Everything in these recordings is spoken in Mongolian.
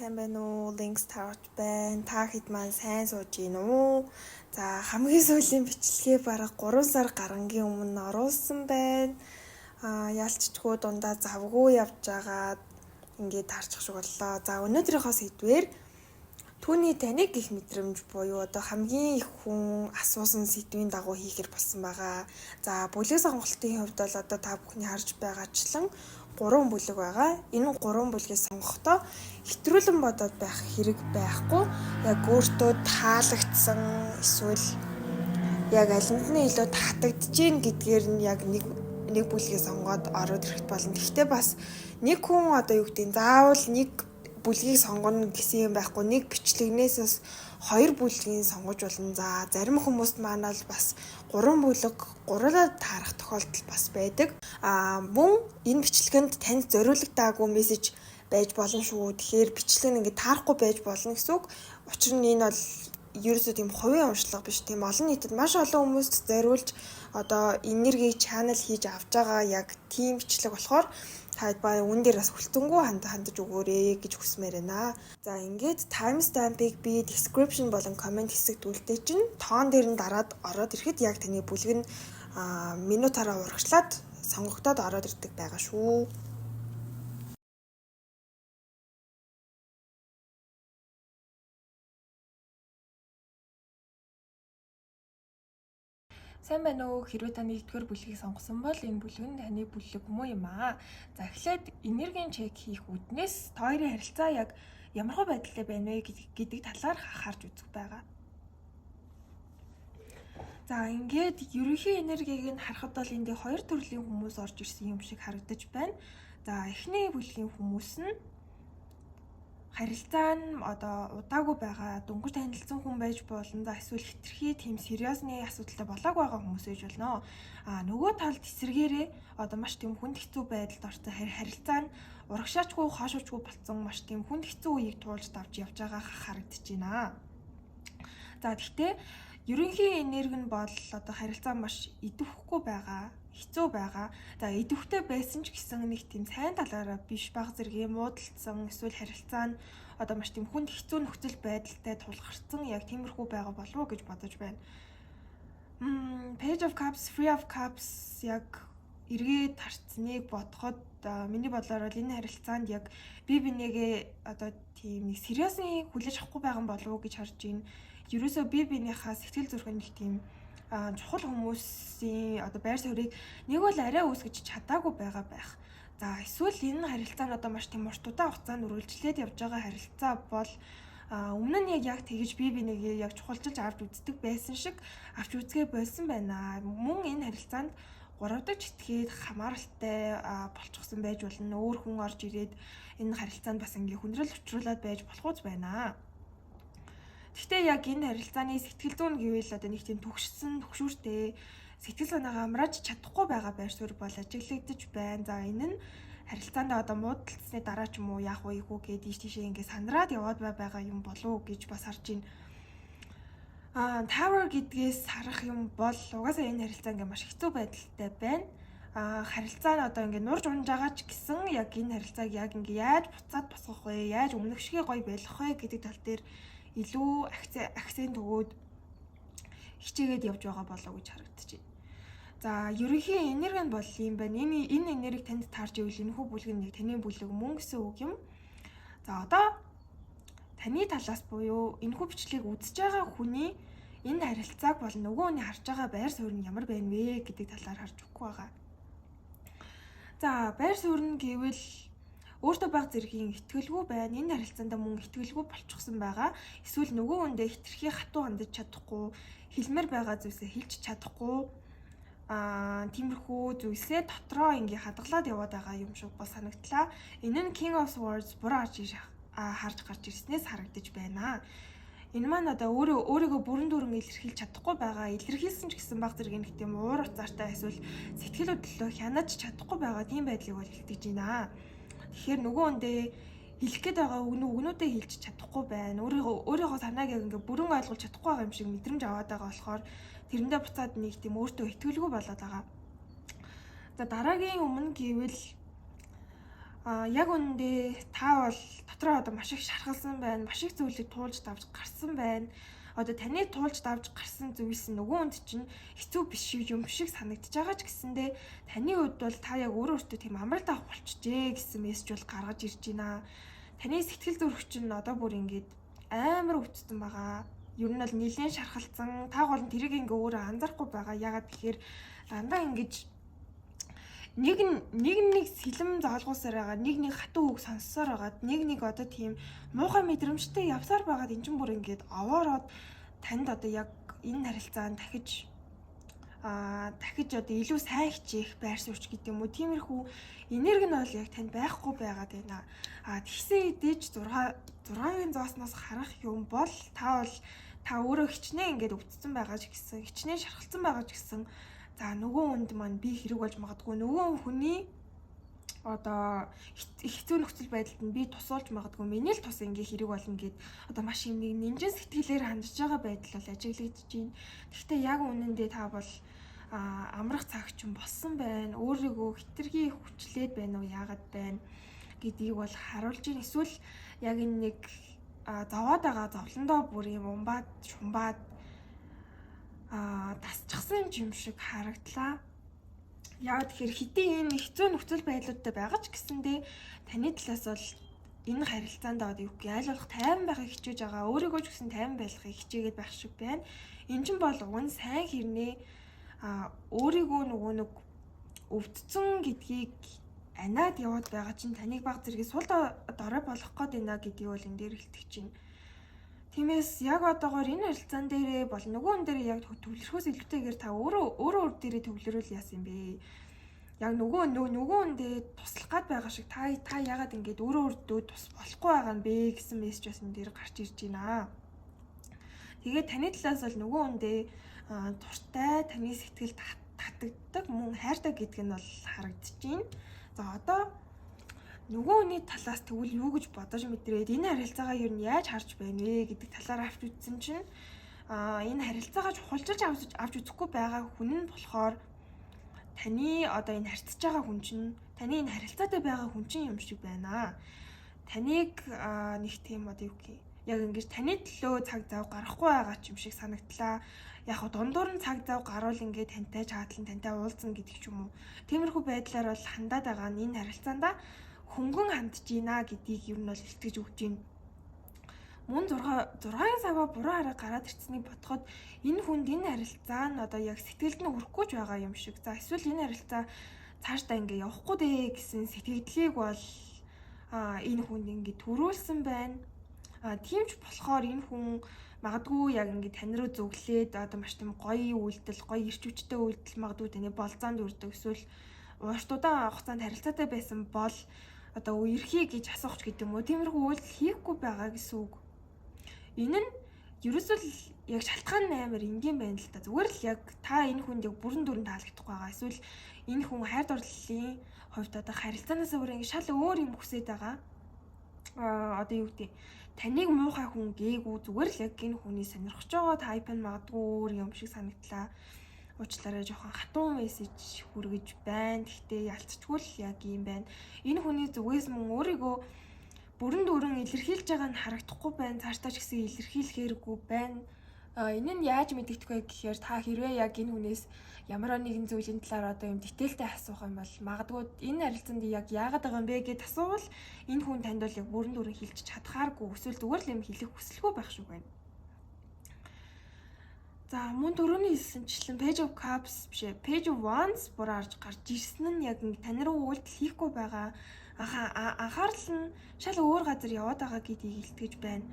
Сайн байна уу? Links Tarot байна. Та хэд маань сайн сууж гин үү? За, хамгийн сүүлийн бичлэгээ бараг 3 сар гарангийн өмнө оруулсан байна. Ялцчгүй дундаа завгүй явж байгаад ингээд таарчих шиг боллоо. За, өнөөдрийнхөө сэдвээр түүний таныг гих мэдрэмж буюу одоо хамгийн их хүн асуусан сэдвийн дагуу хийхэр болсон байгаа. За, бүлэг сонголтын хувьд бол одоо та бүхний харж байгаачлан 3 бүлэг байгаа. Энэ 3 бүлгийг сонгохдоо хэтрүүлэн бодоод байх хэрэг байхгүй. Яг өөртөө таалагдсан эсвэл яг алинд нь илүү татагдж гин гэдгээр нь яг нэг бүлгийг сонгоод ороод ирэхэд болно. Гэхдээ бас нэг хүн одоо юу гэдэг нь заавал нэг бүлгийг сонгоно гэсэн юм байхгүй. Нэг бичлэгнээс бас 2 бүлгийг сонгож болно. За, зарим хүмүүст маань л бас 3 бүлэг гурлаа таарах тохиолдол бас байдаг. Мөн энэ бичлэгэнд танд зориулагдаагүй мессеж байж болно шүү. Тэгэхээр бичлэг нь ингээд таарахгүй байж болно гэсэн үг. Учир нь энэ бол ерөөсөө тийм хувийн уншлага биш. Тийм олон нийтэд маш олон хүмүүст зориулж одоо энергийг чанал хийж авч байгаа яг тийм бичлэг болохоор та ба үн дээр бас хүлцэнгүү хандаж өгөөрэй гэж хүсмээр байна. За, ингээд timestamp-ыг би description болон comment хэсэгт үлдээ чинь тоон дээр нь дараад ороод ирэхэд яг таны бүлэг нь минутаараа урагшлаад сонгогдоод ороод ирдэг байгаа шүү. Сайн байна уу? Хэрвээ та нэгдүгээр бүлгийг сонгосон бол энэ бүлэг нь таны бүлэг муу юм аа. За, эхлээд энергийн чек хийх үүднээс та хоёрын харилцаа яг ямархуу байдалтай байна вэ гэдэг талаар харж үзэх байгаа. За, ингээд ерөнхий энергийг нь харахад бол энд хоёр төрлийн хүмүүс орж ирсэн юм шиг харагдаж байна. За, эхний бүлгийн хүмүүс нь харилцаа нь одоо удаагүй байгаа, дөнгөж танилцсан хүн байж болно. За, эсвэл хитрхи тийм сериосны асуудалтай болоог байгаа хүмүүс байж болно. Нөгөө талд эсрэгээрээ одоо маш тийм хүнд хэцүү байдалд орсон, харилцаа нь урагшаачгүй хоошоочгүй болцсон маш тийм хүнд хэцүү үеийг туулж давж явж байгаа харагдаж байна. За, тэгтээ ерөнхий энерги нь бол одоо харилцаа маш идэвхгүй байгаа, хэцүү байгаа. За, идэвхтэй байсан ч гэсэн нэг тийм сайн талаараа биш, баг зэргийн муудалцсан эсвэл харилцаа нь одоо маш тийм хүнд хэцүү нөхцөл байдалтай тулгарсан яг тиймэрхүү байгаа болов уу гэж бодож байна. Page of Cups, Three of Cups яг эргээд харцныг бодоход миний бодлоор бол энэ харилцаанд яг бие бинийгээ одоо тийм нэг сериосны хүлээж авахгүй байгаа юм болов уу гэж харж байна. Ерөөсөө бие биенийхээ сэтгэл зүрхэн нэг тийм чухал хүмүүсийн одоо байр суурийг нэг бол арай үүсгэж чадаагүй байгаа байх. За, эсвэл энэ харилцаа нь одоо маш тийм урт удаан хугацаанд үргэлжлээд явж байгаа харилцаа бол өмнө нь яг тэгэж бие бинийгээ яг чухалчилж авч үздэг байсан шиг авч үзгээ болсон байна. Мөн энэ харилцаанд 3 дахь этгээд хамааралтай болчихсон байж болно. Өөр хүн орж ирээд энэ харилцаанд бас ингээ хүндрэл учруулад байж болох үз байна. Гэхдээ яг энэ харилцааны сэтгэл зүйн гэвэл одоо нэг тийм төгшсөн, төгшүүртэй сэтгэл санаагаа амрааж чадахгүй байгаа байр суурь бол ажиглагдаж байна. За, энэ нь харилцаанд одоо муудалцсны дараа ч юм уу яах вэ хүү гээд ийш тийшээ ингээ сандраад яваад байгаа юм болов уу гэж бас харж байна. Tower гэдгээс харах юм бол угаасаа энэ харилцаа ингээ маш хэцүү байдалтай байна. Харилцаа нь одоо ингээ нурж унж байгаа ч гэсэн яг энэ харилцааг яг ингээ яаж буцаад босгох вэ? Яаж өмнөх шигээ гоё байлгах вэ гэдэг тал дээр илүү акцент өгөөд хичээгээд явж байгаа болоо гэж харагдаж байна. За, ерөнхий энерги нь бол юм байна. Энэ энерги танд таарч ивэл энэхүү бүлэг нь таны бүлэг мөн гэсэн үг юм. За, одоо таны талаас буюу энэхүү бичлэгийг үзэж байгаа хүний энэ харилцааг бол нөгөө хүний харж байгаа байр суурь нь ямар байна вэ гэдэг талаар харж өгөхгүй байгаа. За, байр суурь нь гэвэл өөртөө баг зэргийн итгэлгүй байна. Энэ харилцаанд мөн итгэлгүй болчихсон байгаа. Эсвэл нөгөө хүндээ хитрхи хатуу хандаж чадахгүй, хэлмээр байгаа зүйлсээ хэлж чадахгүй, тиймэрхүү зүйлсээ дотроо ингээ хадгалаад яваад байгаа юм шиг бол санагдлаа. Энэ нь King of Swords буруу харж гарч ирснээс харагдаж байна. Энэ маань одоо өөрийгөө бүрэн дүүрэн илэрхийлж чадахгүй байгаа. Илэрхийлсэн ч гэсэн баг зэргийн нэг тийм уур уцаартай эсвэл сэтгэл хөдлөлөө хянаж чадахгүй байгаа тийм байдлыг бол илтгэж байна. Тэгэхээр нөгөө хүндээ хэлэх гээд байгаа үгнүүдээ хэлж чадахгүй байна. Өөрийнхөө санааг яг ингээ бүрэн ойлгуулж чадахгүй байгаа юм шиг мэдрэмж аваад байгаа болохоор тэрэндээ буцаад нэг тийм өөртөө итгэлгүй болоод байгаа. За, дараагийн өмнө гэвэл Яг үнэндээ та бол дотроо одоо маш их шархалсан байна, маш их зүйлийг туулж давж гарсан байна. Одоо таны туулж давж гарсан зүйлс нөгөө хүнд чинь хэцүү биш юм шиг санагдаж байгаа ч гэсэндээ таны хувьд бол та яг өөрөө өөртөө тийм амралт авах болчихжээ гэсэн мессеж бол гаргаж ирж байна. Таны сэтгэл зүрх чинь одоо бүр ингээд амар өвдсөн байгаа. Ер нь бол нэлээд шархалцсан. Та гол нь тэрийг ингээ өөрөө анзаарахгүй байгаа. Ягаад гэхээр дандаа ингэж нэг нэг сэлэм зоолгуусаар байгаа, нэг нэг хатуу үг сонссоор байгаад, нэг нэг одоо тийм муухай мэдрэмжтэй явсаар байгаад эн чинь бүр ингээд овоороод танд одоо яг энэ харилцаанд дахиж одоо илүү сайн хичээх байр суурьч гэдэг юм уу, тиймэрхүү энерги нь бол яг танд байхгүй байгаад байна. Тэгсэн хэдий ч 6-гийн зоосноос харах юм бол та бол та өөрөө хичнээн ингээд өвдсөн байгаа ч гэсэн, хичнээн шархалцсан байгаа ч гэсэн за нөгөө хүнд маань би хэрэг болж магадгүй, нөгөө хүний одоо хэцүү нөхцөл байдалд нь би тусуулж магадгүй, миний л тус ингээ хэрэг болно гэд одоо маш юм нэг нинжин сэтгэлээр хандж байгаа байдал бол ажиглагдаж байна. Гэхдээ яг үнэндээ та бол амрах цаг ч юм болсон байна. Өөрийгөө хитрхи хүчлээд байна уу, яагаад байна гэдгийг бол харуулж байна. Эсвэл яг энэ нэг зовоод байгаа зовлондоо бүр юм умбаад шумбаад тасчихсан юм шиг харагдлаа. Яг тэгэхээр хэдий энэ хэцүү нөхцөл байдлуудтай байгаа ч гэсэндээ таны талаас бол энэ харилцаанд одоо юу гэх аль болох тайван байхыг хичээж байгаа, өөрийгөө ч гэсэн тайван байхыг хичээгээд байх шиг байна. Энэ чинь бол уг нь сайн хэрнээ өөрийгөө нөгөө нэг өвдсөн гэдгийг аниад яваад байгаа чинь таныг баг зэрэг сул дорой болгох гээд байна гэдгийг бол энэ дээр хэлдэг чинь. Тиймээс яг одоогоор энэ харилцаан дээрээ бол нөгөө хүн дээрээ яг төвлөрөхөөс илүүтэйгээр та өөрөө өөр дээрээ төвлөрөөл яасан юм бэ? Яг нөгөө хүндээ туслах гад байгаа шиг та яагаад ингэж өөрөө өөртөө тус болохгүй байгаа юм бэ гэсэн мессеж бас энэ дээр гарч ирж байна. Тэгээд таны талаас бол нөгөө хүндээ дуртай, таны сэтгэл татагддаг, мөн хайртай гэдг нь бол харагдаж байна. За одоо нөгөө хүний талаас тэгвэл юу гэж бодож мэдрээд энэ харилцаагаа ер нь яаж харж байна вэ гэдэг талаар авч үзсэн чинь энэ харилцаагаа чухалчилж авч үзэхгүй байгаа хүн нь болохоор таны одоо энэ харьцаж байгаа хүн чинь, таны энэ харилцаатай байгаа хүн чинь юм шиг байна. Таныг нэг тийм одоо юу гэх яг ингэж таны төлөө цаг зав гаргахгүй байгаа ч юм шиг санагдлаа. Яг хөө дундуур нь цаг зав гарвал ингээд тантай чаадлан тантай уулзна гэдэг ч юм уу. Тиймэрхүү байдлаар бол хандаад байгаа нь энэ харилцаандаа хөнгөн хандж гинэ гэдгийг ер нь бол илтгэж өгч байна. Мөн 6-гийн саваа буруу хараа гараад ирснийг бодоход энэ хүнд энэ харилцаа нь одоо яг сэтгэлд нь хүрэхгүй ч байгаа юм шиг. За эсвэл энэ харилцаа цаашдаа ингээ явахгүй дээ гэсэн сэтгэгдлийг бол энэ хүнд ингээ төрүүлсэн байна. Тийм ч болохоор энэ хүн магадгүй яг ингээ тань руу зүглээд одоо маш тийм гоё үйлдэл, гоё эрч хүчтэй үйлдэл магадгүй таны болзоонд үрдэг. Эсвэл урт удаан хугацаанд харилцаатай байсан бол одоо үерхий гэж асуух ч гэдэг юм уу. Тиймэрхүү үйлдэл хийхгүй байгаа гэсэн үг. Энэ нь ерөөсөө л яг шалтгаан нь амар энгийн байна л та. Зүгээр л яг та энэ хүнд яг бүрэн дүрэн таалагдахгүй байгаа. Эсвэл энэ хүн хайр дурлалын хувьд одоо харилцаанаас өөр ингэ шал өөр юм хүсээд байгаа. Одоо юу гэдэг таныг муухай хүн гээгүй, зүгээр л яг энэ хүний сонирхож байгаа тайп нь магадгүй өөр юм шиг санагдлаа. Уучлаарай, жоохон хатуу мессеж хүргэж байна. Гэхдээ ялцчгүй л яг юм байна. Энэ хүний зүгээс мөн өөрийгөө бүрэн дүүрэн илэрхийлж байгаа нь харагдахгүй байна. Цаашдаа ч гэсэн илэрхийлэхээргүй байна. Энэ нь яаж мэдэгдэх вэ гэхээр та хэрвээ яг энэ хүнээс ямар нэгэн зүйлийн талаар одоо юм дэтэлтэй асуух юм бол магадгүй энэ харилцаанд яг яагаад байгаа юм бэ гэд асуувал энэ хүн танд бол яг бүрэн дүүрэн хэлж чадхааргүй, эсвэл зүгээр л юм хэлэх хүсэлгүй байх шиг байна. За мөн түрүүний хэлсэнчлэн Page of Cups биш ээ, Page of Wands буруу харж гарч ирсэн нь яг тань руу үйлдэл хийхгүй байгаа анхаарал нь шал өөр газар яваад байгаа гэдгийг илтгэж байна.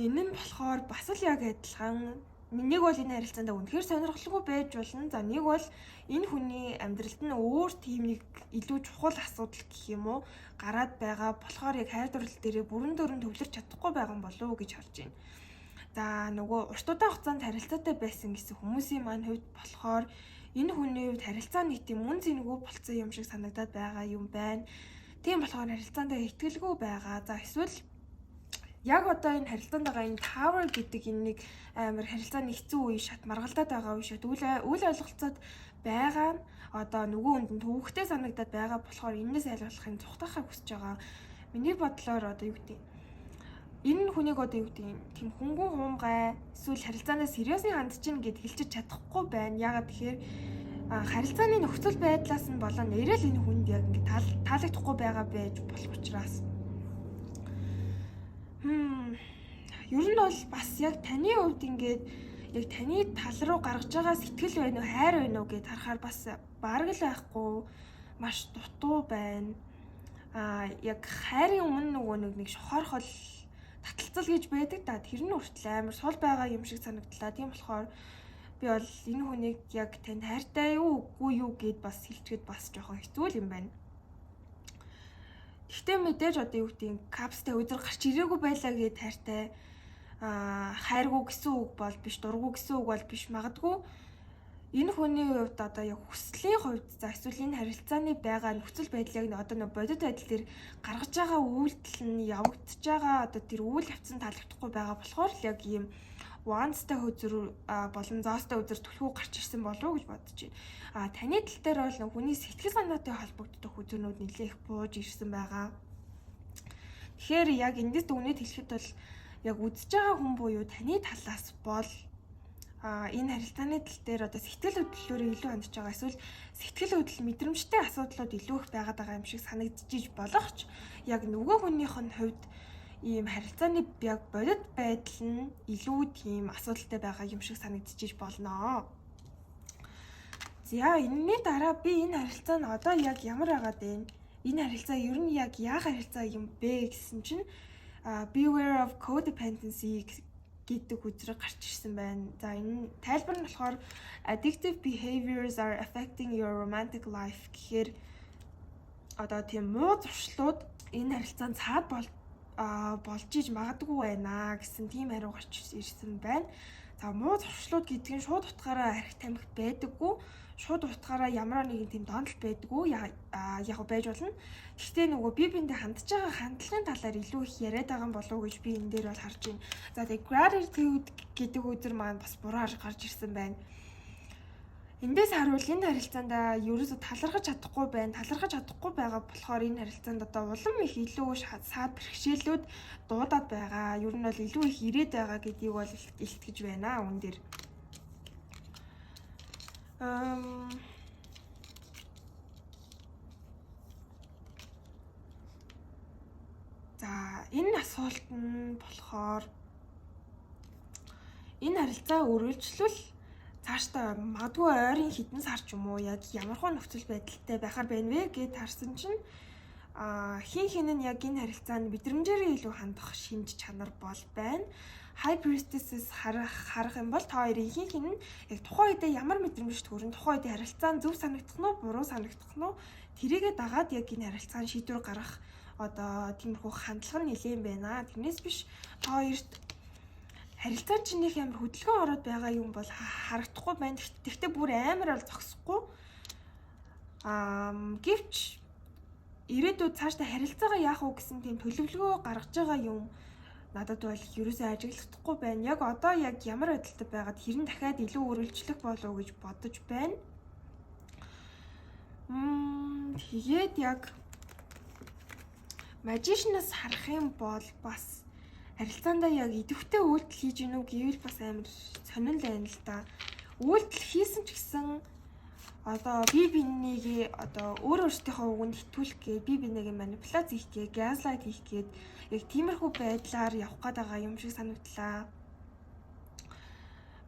Энэ нь болохоор бас л яг адилхан нэг бол энэ харилцаанд үнэхээр сонирхолгүй байж болно. За нэг бол энэ хүний амьдралд нь өөр тийм нэг илүү чухал асуудал гэх юм уу гараад байгаа болохоор яг хайр дурлал дээрээ бүрэн дүүрэн төвлөрч чадахгүй байгаа юм болов уу гэж харж байна. За нөгөө урт удаан хугацаанд харилцаатай байсан гэсэн хүмүүсийн маань хувьд болохоор энэ хүний хувьд харилцаа нэг тийм үн цэнгүй болцсон юм шиг санагдаад байгаа юм байна. Тийм болохоор харилцаандаа итгэлгүй байгаа. За эсвэл Яг одоо энэ харилцаанд байгаа энэ Tower гэдэг энэ нэг амар харилцааны хэцүү үе шат, маргалдаад байгаа үе шат, үл ойлголцоод байгаа нь одоо нөгөө хүнд нь төвөгтэй санагдаад байгаа болохоор энэс айлуулахын цухтахыг хүсэж байгаа. Миний бодлоор одоо юу гэдэг, энэ хүнийг одоо юу гэдэг, тийм хөнгөн хуумгай эсвэл харилцаанаа seriously хандж гин гэд хэлчих чадахгүй байна. Яагаад тэгэхээр харилцааны нөхцөл байдлаас нь болоо нэрэл энэ хүнд яг ингэ таалагдахгүй байгаа байж болох учраас. Ер нь бол бас яг таны хувьд ингээд яг таны тал руу гаргаж байгаа сэтгэл байна уу, хайр байна уу гэд харахаар бас бараг л байхгүй, маш дутуу байна. Яг хайрын өмнө нөгөө нэг шохорхол таталцал гэж байдаг да. Тэр нь хүртэл амар сул байгаа юм шиг санагдлаа. Тийм болохоор би бол энэ хүнийг яг танд хайртай юу, үгүй юу гэд бас хэлчихэд бас жоохон хэцүү л юм байна. Гэхдээ мэдээж одоо юу гэдэг, Cups-тай өдөр гарч ирээгүй байлаа гэд хайртай хайргүй гэсэн үг бол биш, дургүй гэсэн үг бол биш. Магадгүй энэ хүний хувьд одоо яг хүслийн хувьд, за эсвэл энэ харилцааны байгаа нөхцөл байдлыг одоо нэг бодит байдал дээр гаргаж байгаа үйлдэл нь явагдаж байгаа одоо тэр үйл явц нь таалагдахгүй байгаа болохоор л яг ийм Wands-тай хөзөр болон зоостой үзэр түлхүү гарч ирсэн болов уу гэж бодож байна. Таны тал дээр бол хүний сэтгэл санаатай холбогддог хөзөрнүүд нэлээх бууж ирсэн байгаа. Тэгэхээр яг эндээс дүгнээд хэлэхэд бол яг үзэж байгаа хүн буюу таны талаас бол энэ харилцааны тал дээр одоо сэтгэл хөдлөлөөр илүү хандж байгаа, эсвэл сэтгэл хөдлөл мэдрэмжтэй асуудлууд илүү их байгаад байгаа юм шиг санагдчихж болох ч яг нөгөө хүнийх нь хувьд ийм харилцааны яг бодит байдал нь илүү тийм асуудалтай байгаа юм шиг санагдчихж болно. За, энэний дараа би энэ харилцаа нь одоо яг ямар байгаад байна? Энэ харилцаа ер нь яг яах харилцаа юм бэ гэсэн чинь beware of codependency гэдэг үзрэг гарч ирсэн байна. За, энэ тайлбар нь болохоор addictive behaviors are affecting your romantic life гэхээр одоо тийм муу зуршлууд энэ харилцаанд цаад бол болж иж магадгүй байна гэсэн тийм хариу гарч ирсэн байна. За, муу зуршлууд гэдэг нь шууд утгаараа архи тамхи байдаггүй. Шууд утгаараа ямар нэгэн тийм донтол байдаггүй, яг байж болно. Гэхдээ нөгөө бие биендээ хандж байгаа хандлагын талаар илүү их яриад байгаа юм болов уу гэж би энэ дээр бол харж байна. За, тэгээ gratitude гэдэг үзэр маань бас бурууар гарч ирсэн байна. Эндээс харуул энэ харилцаанд ерөөсө талархаж чадахгүй байна. Талархаж чадахгүй байгаа болохоор энэ харилцаанд одоо улам их илүү саад бэрхшээлүүд дуудаад байгаа. Ер нь бол илүү их ирээд байгаа гэдгийг бол илтгэж байна үүн дээр. За, энэ асуулт нь болохоор энэ харилцаа үргэлжлэл цаашдаа магадгүй ойрын хэдэн сар ч юм уу яг ямархуу нөхцөл байдалтай байхаар байна вэ гэд харсан чинь хин хин нь яг энэ харилцаанд мэдрэмжээрээ илүү хандах шинж чанар бол байна. High Priestess-с харах юм бол та хоёрын хин хин нь яг тухайн үедээ ямар мэдрэмж төрөн, тухайн үедээ харилцаа нь зөв санагдах нь уу, буруу санагдах нь уу, тэрийгэ дагаад яг энэ харилцаанд шийдвэр гаргах одоо тиймэрхүү хандлага нь нэлээд байна. Тэрнээс биш та хоёрт харилцаа чинь нэг амар хөдөлгөөн ороод байгаа юм бол харагдахгүй байна. Тэгтээ бүр амар бол зогсохгүй. Гэвч ирээдүйд цаашдаа харилцаагаа яах вэ гэсэн тийм төлөвлөгөө гаргаж байгаа юм надад бол ерөөсөө ажиглахдахгүй байна. Яг одоо яг ямар байдалтай байгаад хэрэн дахиад илүү үргэлжлэх болов уу гэж бодож байна. Тэгээд яг Magician-аас харах юм бол бас харилцаандаа яг идэвхтэй үйлдэл хийж гинүү гэвэл бас амар сонин л байна л да. Үйлдэл хийсэн ч гэсэн одоо бие биенийгээ одоо өөр өөртөөхөө үгэнд итгүүлэх гээд, бие биенийгээ манипуляц хийх гээд, gaslight хийх гээд яг тиймэрхүү байдлаар явах гээд байгаа юм шиг санагдлаа.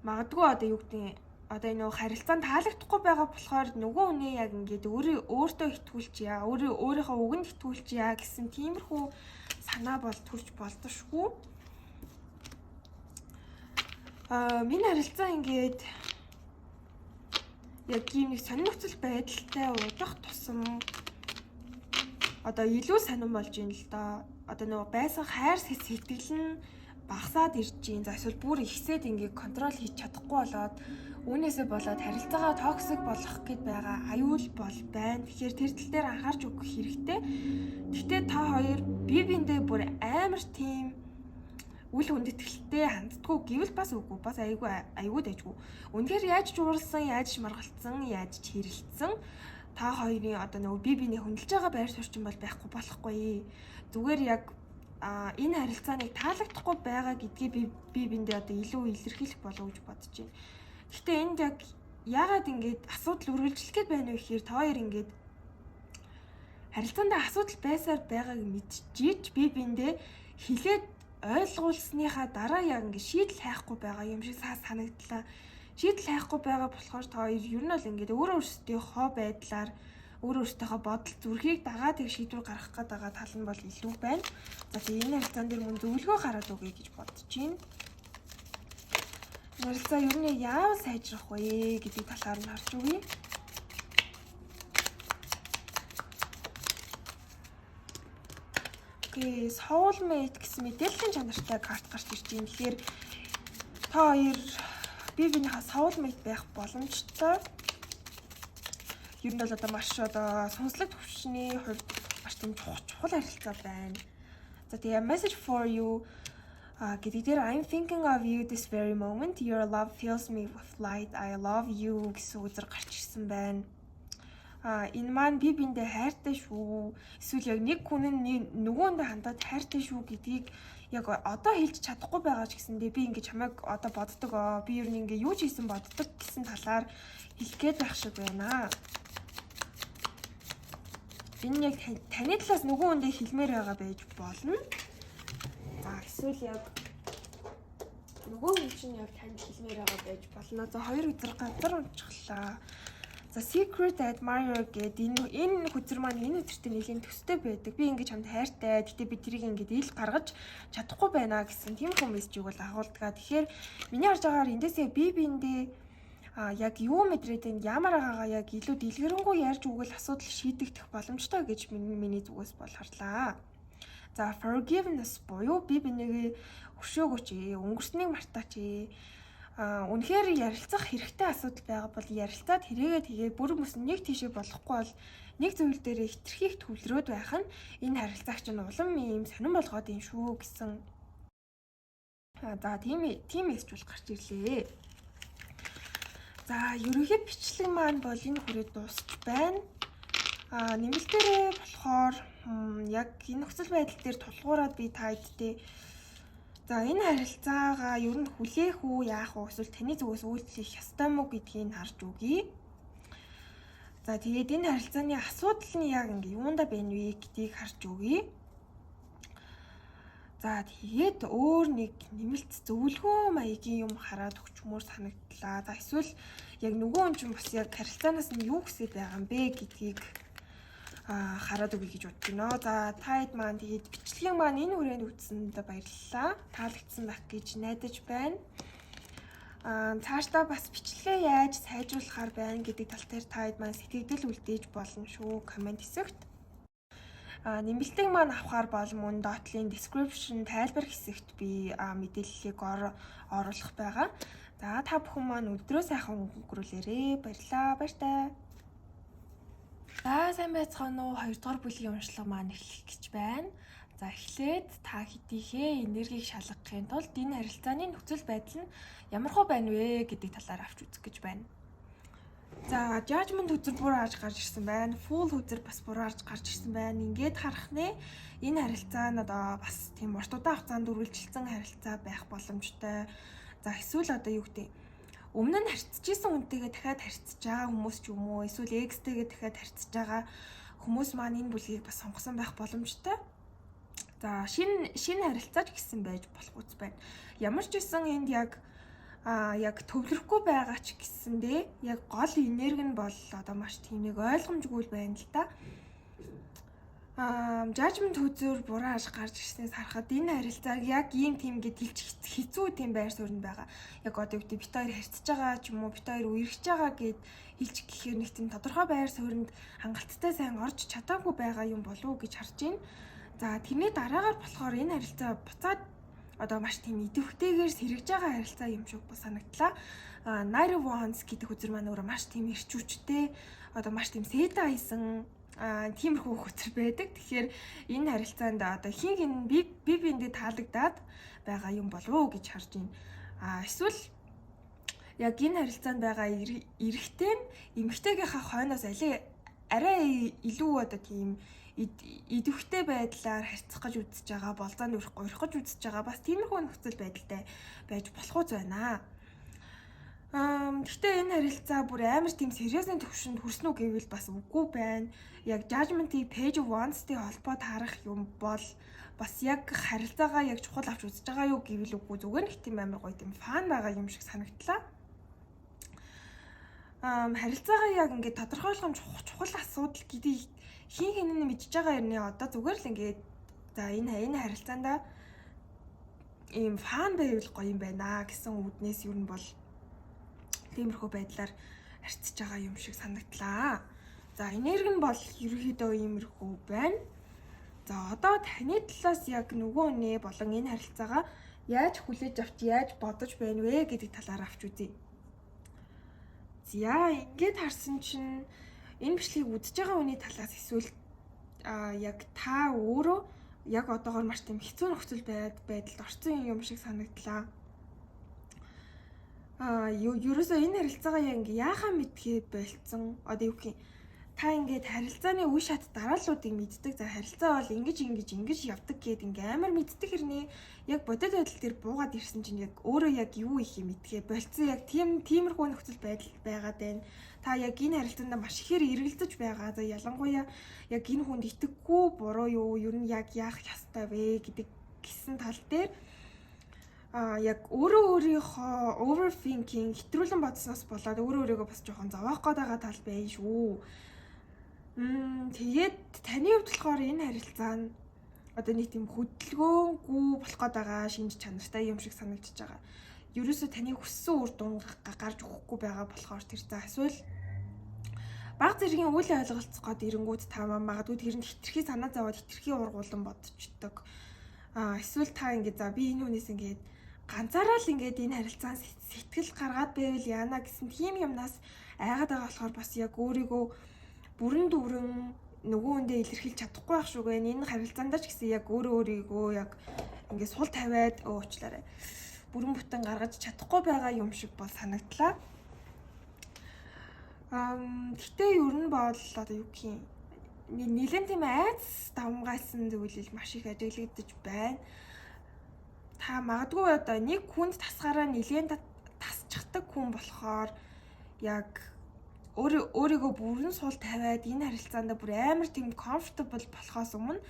Магадгүй одоо юу гэдэг, одоо энэ нөгөө харилцаанд таалагдахгүй байгаа болохоор нөгөө хүнээ яг ингээд өөрөө өөртөө итгүүлчихье, өөрөө өөрийнхөө үгэнд итгүүлчихье гэсэн тиймэрхүү санаа бол төрж болдошгүй. Миний харилцаа ингээд яг ийм нэг сонин нөхцөл байдалтай удах тусам одоо илүү сонин болж байна л доо. Одоо нөгөө байсан хайр сэтгэл нь багасаад ирж байна. За, эсвэл бүр ихсээд ингээд control хийж чадахгүй болоод, үүнээсээ болоод харилцаагаа toxic болгох гээд байгаа аюул бол байна. Тэгэхээр тэр тал дээр анхаарч өгөх хэрэгтэй. Гэхдээ та хоёр бие биендээ бүр амар тийм Үл хүндэтгэлтэй ханддаггүй гэвэл бас үгүй, бас айгүй айгүй дайжгүй. Үнэхээр яаж ч ууралсан, яаж ч маргалцсан, яаж ч хэрэлдсэн та хоёрын одоо нөгөө бие биенээ хөндлөж байгаа байр суурь чинь бол байхгүй болохгүй. Зүгээр яг энэ харилцааныг таалагдахгүй байгаа гэдгийг би бие биендээ одоо илүү илэрхийлэх болов гэж бодож байна. Гэхдээ энд яг яагаад ингэж асуудал үргэлжлэх гээд байна вэ гэхээр та хоёр ингэж харилцаанд асуудал байсаар байгааг мэдчихийч бие биендээ хилээд ойлгуулсныхаа дараа яг ингэ шийдэл хайхгүй байгаа юм шиг санагдлаа. Шийдэл хайхгүй байгаа болохоор та хоёр ер нь бол ингээд өөрөө өөрсдийнхөө байдлаар, өөрөө өөртөөхөө бодол зүрхийг дагаад тэг шийдвэр гаргах гээд байгаа тал нь бол илүү байна. За, тэгээ энэ харилцаан дээр мөн зөвлөгөө гараад өгье гэж бодож байна. Энэ харилцаа ер нь яавал сайжрах вэ гэдгийг талаар нь харж өгье. Okay, soulmate гэсэн мэдээллийн чанартай карт гарч ирж байна. Тэгэхээр та хоёр бие биенийхээ soulmate байх боломжтой. Ер нь бол одоо маш одоо сонслог төвшний хувьд маш тийм чухал чухал харилцаа байна. За, тэгээ message for you гэдэг дээр "I'm thinking of you this very moment. Your love fills me with light. I love you" гэсэн үзэр гарч ирсэн байна. Энэ маань бие биендээ хайртай шүү. Эсвэл яг нэг хүн нь нөгөөндөө хандаад хайртай шүү гэдгийг яг одоо хэлж чадахгүй байгаа ч гэсэндээ би ингэж чамайг одоо боддог оо. Би ер нь ингээ юу ч хийсэн боддог гэсэн талаар хэлэх гээд байх шиг байна. Энэ яг таны талаас нөгөө хүндээ хэлмээр байгаа байж болно. За, эсвэл яг нөгөө хүн чинь яг танд хэлмээр байгаа байж болно. За, хоёр үзэр газар унчихлаа. За, secret admirer гэдэг энэ хөзөр маань энэ хөзөртэй нэлийн төстэй байдаг. Би ингэж чамд хайртай. Гэтэ би тэрийг ингэж ил гаргаж чадахгүй байна гэсэн тийм хүмүүс мессежийг бол агуулдаг. Тэгэхээр миний харж байгаагаар эндээсээ би биендээ яг юу мэдрээд байна, ямар байгаагаа яг илүү дэлгэрэнгүй ярьж өгвөл асуудал шийдэгдэх боломжтой гэж миний зүгээс бол харлаа. За, forgiveness буюу би бинийгээ өршөөгөөч ээ, өнгөрснийг мартаач ээ. Үнэхээр ярилцах хэрэгтэй асуудал байгаа бол ярилцаад хэрэгээ тэгээ бүр мөс нэг тийшээ болохгүй бол нэг зүйл дээр хэтэрхий их төвлөрөөд байх нь энэ харилцааг чинь улам ийм сонирн болгоод юм шүү гэсэн. За, тийм мессеж бол гарч ирлээ. За, ерөнхий бичлэг маань бол энэ хүрээд дуусч байна. Нэмэлтээрээ болохоор яг энэ нөхцөл байдал дээр тулгуураад би та хэдтэй за энэ харилцаагаа ер нь хүлээх үү, яах вэ, эсвэл таны зүгээс үйлдэл хийх ёстой мó гэдгийг харж өгье. За, тэгээд энэ харилцааны асуудал нь яг ингээ юунда байна вэ гэдгийг харж өгье. За, тэгээд өөр нэг нэмэлт зөвлөгөө маягийн юм хараад өгчмөр санагдлаа. За, эсвэл яг нөгөө хүн чинь бас яг харилцаанаас нь юу хүсэж байгаа юм бэ гэдгийг хараад өгье гэж бодож байна. За, та хэд маань тэгээд бичлэгийн маань энэ хүрээнд үзсэнд баярлалаа. Таалагдсан байх гэж найдаж байна. Цаашдаа бас бичлэгээ яаж сайжруулахаар байна гэдэг тал дээр та хэд маань сэтгэгдэл үлдээж болно шүү comment хэсэгт. Нэмэлтийг маань авахар бол мөн доотлын description тайлбар хэсэгт би мэдээллийг оруулах байгаа. За, та бүхэн маань өдрөө сайхан өнгөрүүлээрэй. Баярлалаа. Баяртай. За, сайн байцгаана уу? Хоёрдугаар бүлгийн уншлага маань эхлэх гэж байна. За, эхлээд та хэдийнхээ энергийг шалгахын тулд энэ харилцааны нөхцөл байдал нь ямархуу байна вэ гэдэг талаар авч үзэх гэж байна. За, judgment хөзөр буруу харж гарч ирсэн байна. Fool хөзөр бас буруу харж гарч ирсэн байна. Ингээд харах нэ, энэ харилцаа нь одоо бас тийм урт удаан хугацаанд үргэлжилсэн харилцаа байх боломжтой. За, эсвэл одоо юу гэдэг, өмнө нь харьцаж исэн хүнтэйгээ дахиад харьцаж байгаа хүмүүс ч юм уу, эсвэл ex тэйгээ дахиад харьцаж байгаа хүмүүс маань энэ бүлгийг бас сонгосон байх боломжтой. За, шинэ шинэ харилцаач гэсэн байж болох үс байна. Ямар ч байсан энд яг төвлөрөхгүй байгаа ч гэсэндээ яг гол энерги нь бол одоо маш тийм нэг ойлгомжгүй л байна л да. Judgment хөзөр буруу аж гарч ирснээс харахад энэ харилцааг яг ийм тийм гэд хэлж хэцүү тийм байр суурьнд байгаа. Яг одоо юу гэдэг, бит хоёр харьцаж байгаа ч юм уу, бит хоёр үерхэж байгаа гэд хэлж гэхээр нэг тийм тодорхой байр суурьнд хангалттай сайн орж чадаагүй байгаа юм болов уу гэж харж байна. За, тэрний дараагаар болохоор энэ харилцаа буцаад одоо маш тийм идэвхтэйгээр сэргэж байгаа харилцаа юм шиг бас санагдлаа. Knight of Wands гэдэг хөзөр маань өөрөө маш тийм эрч хүчтэй, одоо маш тийм сээдэ аясан Тиймэрхүү хөтөр байдаг. Тэгэхээр энэ харилцаанд одоо хин хин би би биэндээ таалагдаад байгаа юм болов уу гэж харж байна. Эсвэл яг энэ харилцаанд байгаа эрэгтэй нь эмэгтэйгийнхаа хойноос арай илүү одоо тийм идэвхтэй байдлаар харьцах гэж үзэж байгаа, болзоонд урих гэж үзэж байгаа бас тиймэрхүү нөхцөл байдалтай байж болох уу байна. Гэхдээ энэ харилцаа бүр амар тийм serious ны төвшөнд хүрсэн үү гэвэл бас үгүй байна. Яг judgment-ийг Page of Wands-тэй холбоод харах юм бол бас яг харилцаагаа яг чухал авч үзэж байгаа юу гэвэл үгүй, зүгээр нэг тийм амар гоё тийм fun байгаа юм шиг санагдлаа. Харилцаагаа яг ингээд тодорхойлох юм чухал асуудал гэдгийг хин хин нь мэдж байгаа юм нэ, одоо зүгээр л ингээд за энэ харилцаандаа ийм fun байвал гоё юм байна гэсэн үүднээс юу нь бол тиймэрхүү байдлаар харьцаж байгаа юм шиг санагдлаа. За, энерги нь бол ерөнхийдөө иймэрхүү байна. За, одоо таны талаас яг нөгөө нэ болон энэ харилцаагаа яаж хүлээж авч, яаж бодож байна вэ гэдэг талаар авч үзье. За, ингээд харсан чинь энэ бичлэгийг үзэж байгаа хүний талаас эсвэл яг та өөрөө яг одоогор маш тийм хэцүү нөхцөл байдалд орсон юм шиг санагдлаа. Ерөөсөө энэ харилцаагаа яг ингээ яахаа мэдгээ болцсон. Одоо юу гэх юм, та ингээд харилцааны үе шат дарааллуудыг мэддэг. За, харилцаа бол ингэж, ингэж, ингэж явдаг гэд ингээ амар мэддэг хэрнээ яг бодит байдал дээр буугаад ирсэн чинь яг өөрөө яг юу их юм мэдгээ болцсон. Яг тиймэрхүү нөхцөл байдал байгаад байна. Та яг энэ харилцаанд маш ихээр эргэлзэж байгаа. За, ялангуяа яг энэ хүнд итгэхгүй буруу юу? Ер нь яг яах ёстой вэ гэдэг гэсэн тал дээр яг өөрөө өөрийнхөө overthinking, хэтрүүлэн бодсноос болоод өөрөө өөрийгөө бас жоохон зовоох гээд байгаа тал байна шүү. Тэгээд таны хувьд болохоор энэ харилцаа нь одоо нэг тийм хөдөлгөөнгүй болох гээд байгаа шинж чанартай юм шиг санагдчихж байгаа. Ерөөсөө таны хүссэн үр дүн гарч өгөхгүй байгаа болохоор тэр, за, эсвэл баг зэргийн үйл ойлголцох гээд ирэнгүүт та магадгүй тэрэнд хитрхи санаа зовоод, хитрхи ургуулan бодчихдог. Эсвэл та ингээд за, би энэ хүнээс ингээд ганцаараа л ингээд энэ харилцаанд сэтгэл гаргаад байвал яана гэсэн тийм юмнаас айгаад байгаа болохоор бас яг өөрийгөө бүрэн дүүрэн нөгөө хүндээ илэрхийлж чадахгүй байх шүү гэн. Энэ харилцаандаа ч гэсэн яг өөрөө өөрийгөө яг ингээд сул тавиад, уучлаарай, бүрэн бүтэн гаргаж чадахгүй байгаа юм шиг бол санагдлаа. Гэтэ ер нь бол одоо юу гэх юм, нэлээд тийм айц давмгайлсан зүйлэл маш их ажиглагдаж байна. Та магадгүй одоо нэг хүнд тасгаараа нэлээд тасчихдаг хүн болохоор яг өөрийгөө бүрэн сул тавиад энэ харилцаанд бүр амар тийм comfortable болохоос өмнө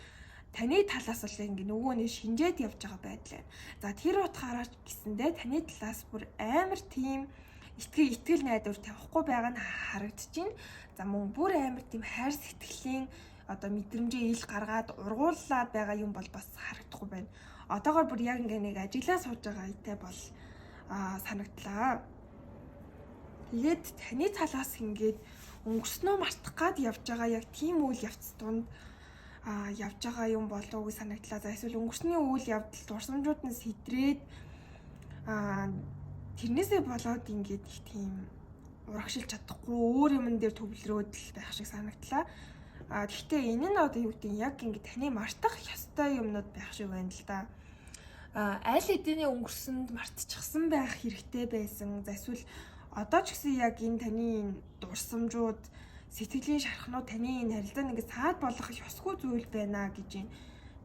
таны талаас бол ингээ нөгөө нэг шинжээд явж байгаа байдал байна. За, тэр утгаараа ч гэсэндээ таны талаас бүр амар тийм итгэл найдвар тавихгүй байгаа нь харагдаж байна. За, мөн бүр амар тийм хайр сэтгэлийн одоо мэдрэмжээ ил гаргаад ургууллаад байгаа юм бол бас харагдахгүй байна. Одоогор бүр яг ингээ нэг ажиглаа сууж байгаа итэй бол санагдлаа. Тэгээд таны талаас ингээд өнгөрснөө мартах гад явж байгаа яг тийм үйл явц дунд явж байгаа юм болов уу гэж санагдлаа. За, эсвэл өнгөрсний үйл явдал дурсамжууд нь сэтрээд тэрнээсээ болоод ингээд их тийм урагшилж чадахгүй өөр юмн дээр төвлөрөөд л байх шиг санагдлаа. Гэхдээ энэ нь одоо юу гэдэг, яг ингээд таны мартах ёстой юмнууд байх шиг байна л да. Аль хэдийн өнгөрсөнд мартчихсан байх хэрэгтэй байсан. За, эсвэл одоо ч гэсэн яг энэ таны энэ дурсамжууд, сэтгэлийн шархнууд таны энэ харилцаанд ингээд саад болгох ёсгүй зүйл байна гэж байна.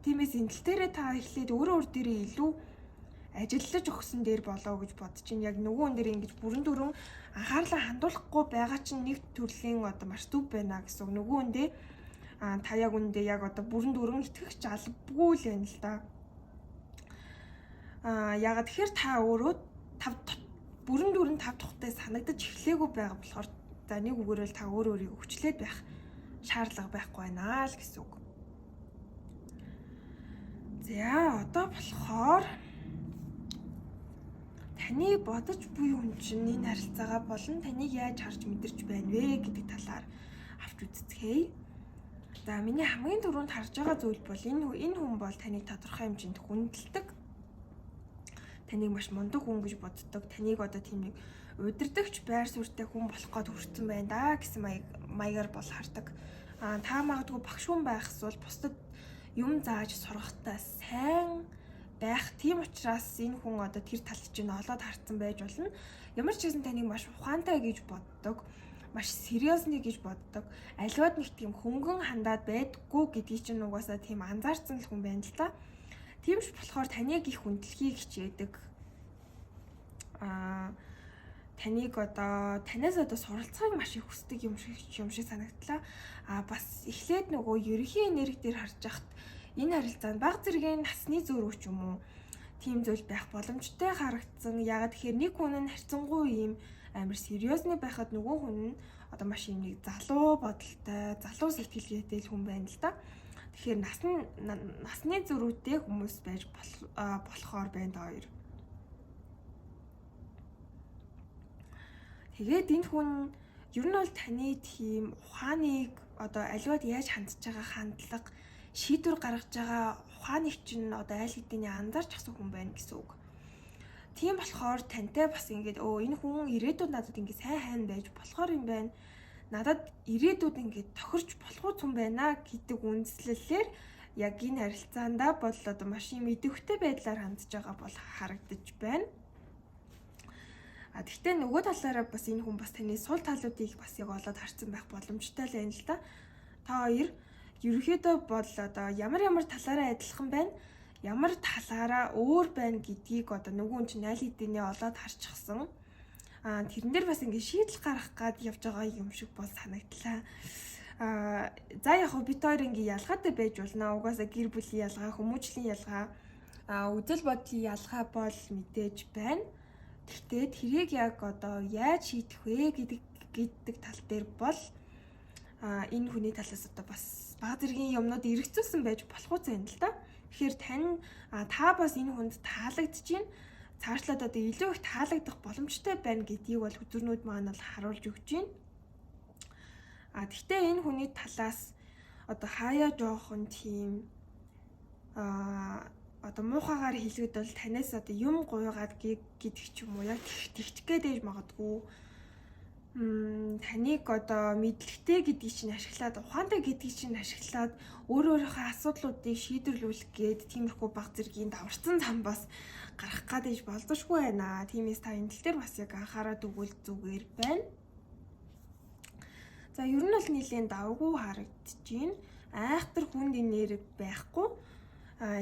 Тиймээс энэ тал дээрээ та эхлээд өөрөө өөр дээрээ илүү ажиллаж өгсөн дээр болоо гэж бодож чинь, яг нөгөө хүн дээр ингэж бүрэн дүүрэн анхаарлаа хандуулахгүй байгаа чинь нэг төрлийн одоо маш зөв байна гэсэн үг. Нөгөө хүндээ та яг үндэ яг одоо бүрэн дүүрэн итгэх ч албагүй л байна л да. Ягаад тэгэхээр та өөрөө тав бүрэн дүүрэн тав тухтай санагдаж эхлээгүй байгаа болохоор, за, нэг үгээрэл та өөр өөрийгөө хүчлээд байх шаардлага байхгүй байна л гэсэн үг. За, одоо болохоор таны бодож буй хүн чинь энэ харилцаагаа болон таныг яаж харж мэдэрч байна вэ гэдэг талаар авч үзцгээе. За, миний хамгийн түрүүнд харж байгаа зүйл бол энэ хүн бол таныг тодорхой хэмжээнд хүндэлдэг. Таныг маш мундаг хүн гэж боддог. Таныг одоо тийм нэг удирдахч байр суурьтай хүн болох гээд хүрсэн байна да гэсэн маягаар бол хардаг. Та магадгүй багш хүн байх эсвэл бусдад юм зааж сургахтаа сайн байх. Тийм учраас энэ хүн одоо тэр талд чинь олоод харцсан байж болно. Ямар ч гэсэн таныг маш ухаантай гэж боддог, маш сериосны гэж боддог. Аливаад нэг тийм хөнгөн хандаад байдггүй гэдгийг чинь угаасаа тийм анзаарсан л хүн байна л та. Тийм ч болохоор таныг их хүндлэхийг хичээдэг. Таныг одоо танаас одоо суралцахыг маш их хүсдэг юм шиг санагдлаа. Бас эхлээд нөгөө ерөнхий энерги дээр харж байхад энэ харилцаанд баг зэргийн насны зөрүү ч юм уу, тийм зүйл байх боломжтой харагдсан. Яагаад тэгэхээр нэг хүн нь харьцангуй ийм амар сериосны байхад нөгөө хүн нь одоо маш юм нэг залуу бодолтой, залуу сэтгэлгээтэй л хүн байна л да. Тэгэхээр насны зөрүүтэй хүмүүс байж болохоор байна та хоёр. Тэгээд энэ хүн ер нь бол таны тийм ухааныг, одоо аливаад яаж хандж байгаа хандлага, шийдвэр гаргаж байгаа ухааныг чинь одоо аль хэдийн анзаарч авсан хүн байна гэсэн үг. Тийм болохоор тантай бас ингээд энэ хүн ирээдүйд надад ингээд сайн сайн байж болохоор юм байна. Надад ирээдүйд ингээд тохирч болох хүн байна гэдэг үндслэлээр яг энэ харилцаандаа бол одоо маш юм идэвхтэй байдлаар хандж байгаа бол харагдаж байна. Тэгтээ нөгөө талаараа бас энэ хүн бас таны сул талуудыг бас яг олоод харсан байх боломжтой л байна л да. Та хоёр ерөнхийдөө бол одоо ямар ямар талаараа адилхан байна, ямар талаараа өөр байна гэдгийг одоо нөгөө хүн чинь аль хэдийнэ олоод харчихсан. Тэрэн дээр бас ингэ шийдэл гаргах гад явж байгаа юм шиг бол санагдлаа. За яг хөө бид хоёр ингэ ялгаатай байж болно. Угаасаа гэр бүлийн ялгаа, хүмүүжлийн ялгаа, үзэл бодлын ялгаа бол мэдээж байна. Гэхдээ тэрийг яг одоо яаж шийдэх вэ гэдэг тал дээр бол энэ хүний талаас одоо бас баг зэргийн юмнууд эргэцүүлсэн байж болох үү юм л да. Тэгэхээр та бас энэ хүнд таалагдж байна. Цаашлаад одоо илүү их таалагдах боломжтой байна гэдгийг бол хөзөрнүүд маань бол харуулж өгч байна. Тэгтээ энэ хүний талаас одоо хаяа жоохон тийм одоо муухагаар хэлэхэд бол танаас одоо юм гуйгаад гэдэг ч юм уу, яг тэгчих гээд байж магадгүй. Таныг одоо мэдлэгтэй гэдгийг чинь ашиглаад, ухаантай гэдгийг чинь ашиглаад өөр өөрийнхөө асуудлуудыг шийдвэрлүүлэх гээд тиймэрхүү баг зэргийн даварцсан зам бас гарах гад иж болзошгүй байна. Тиймээс та энэ тал дээр бас яг анхаарал өгвөл зүгээр байна. За, ер нь бол нэлээд давгүй харагдаж байна. Айхтар хүнд энерги байхгүй.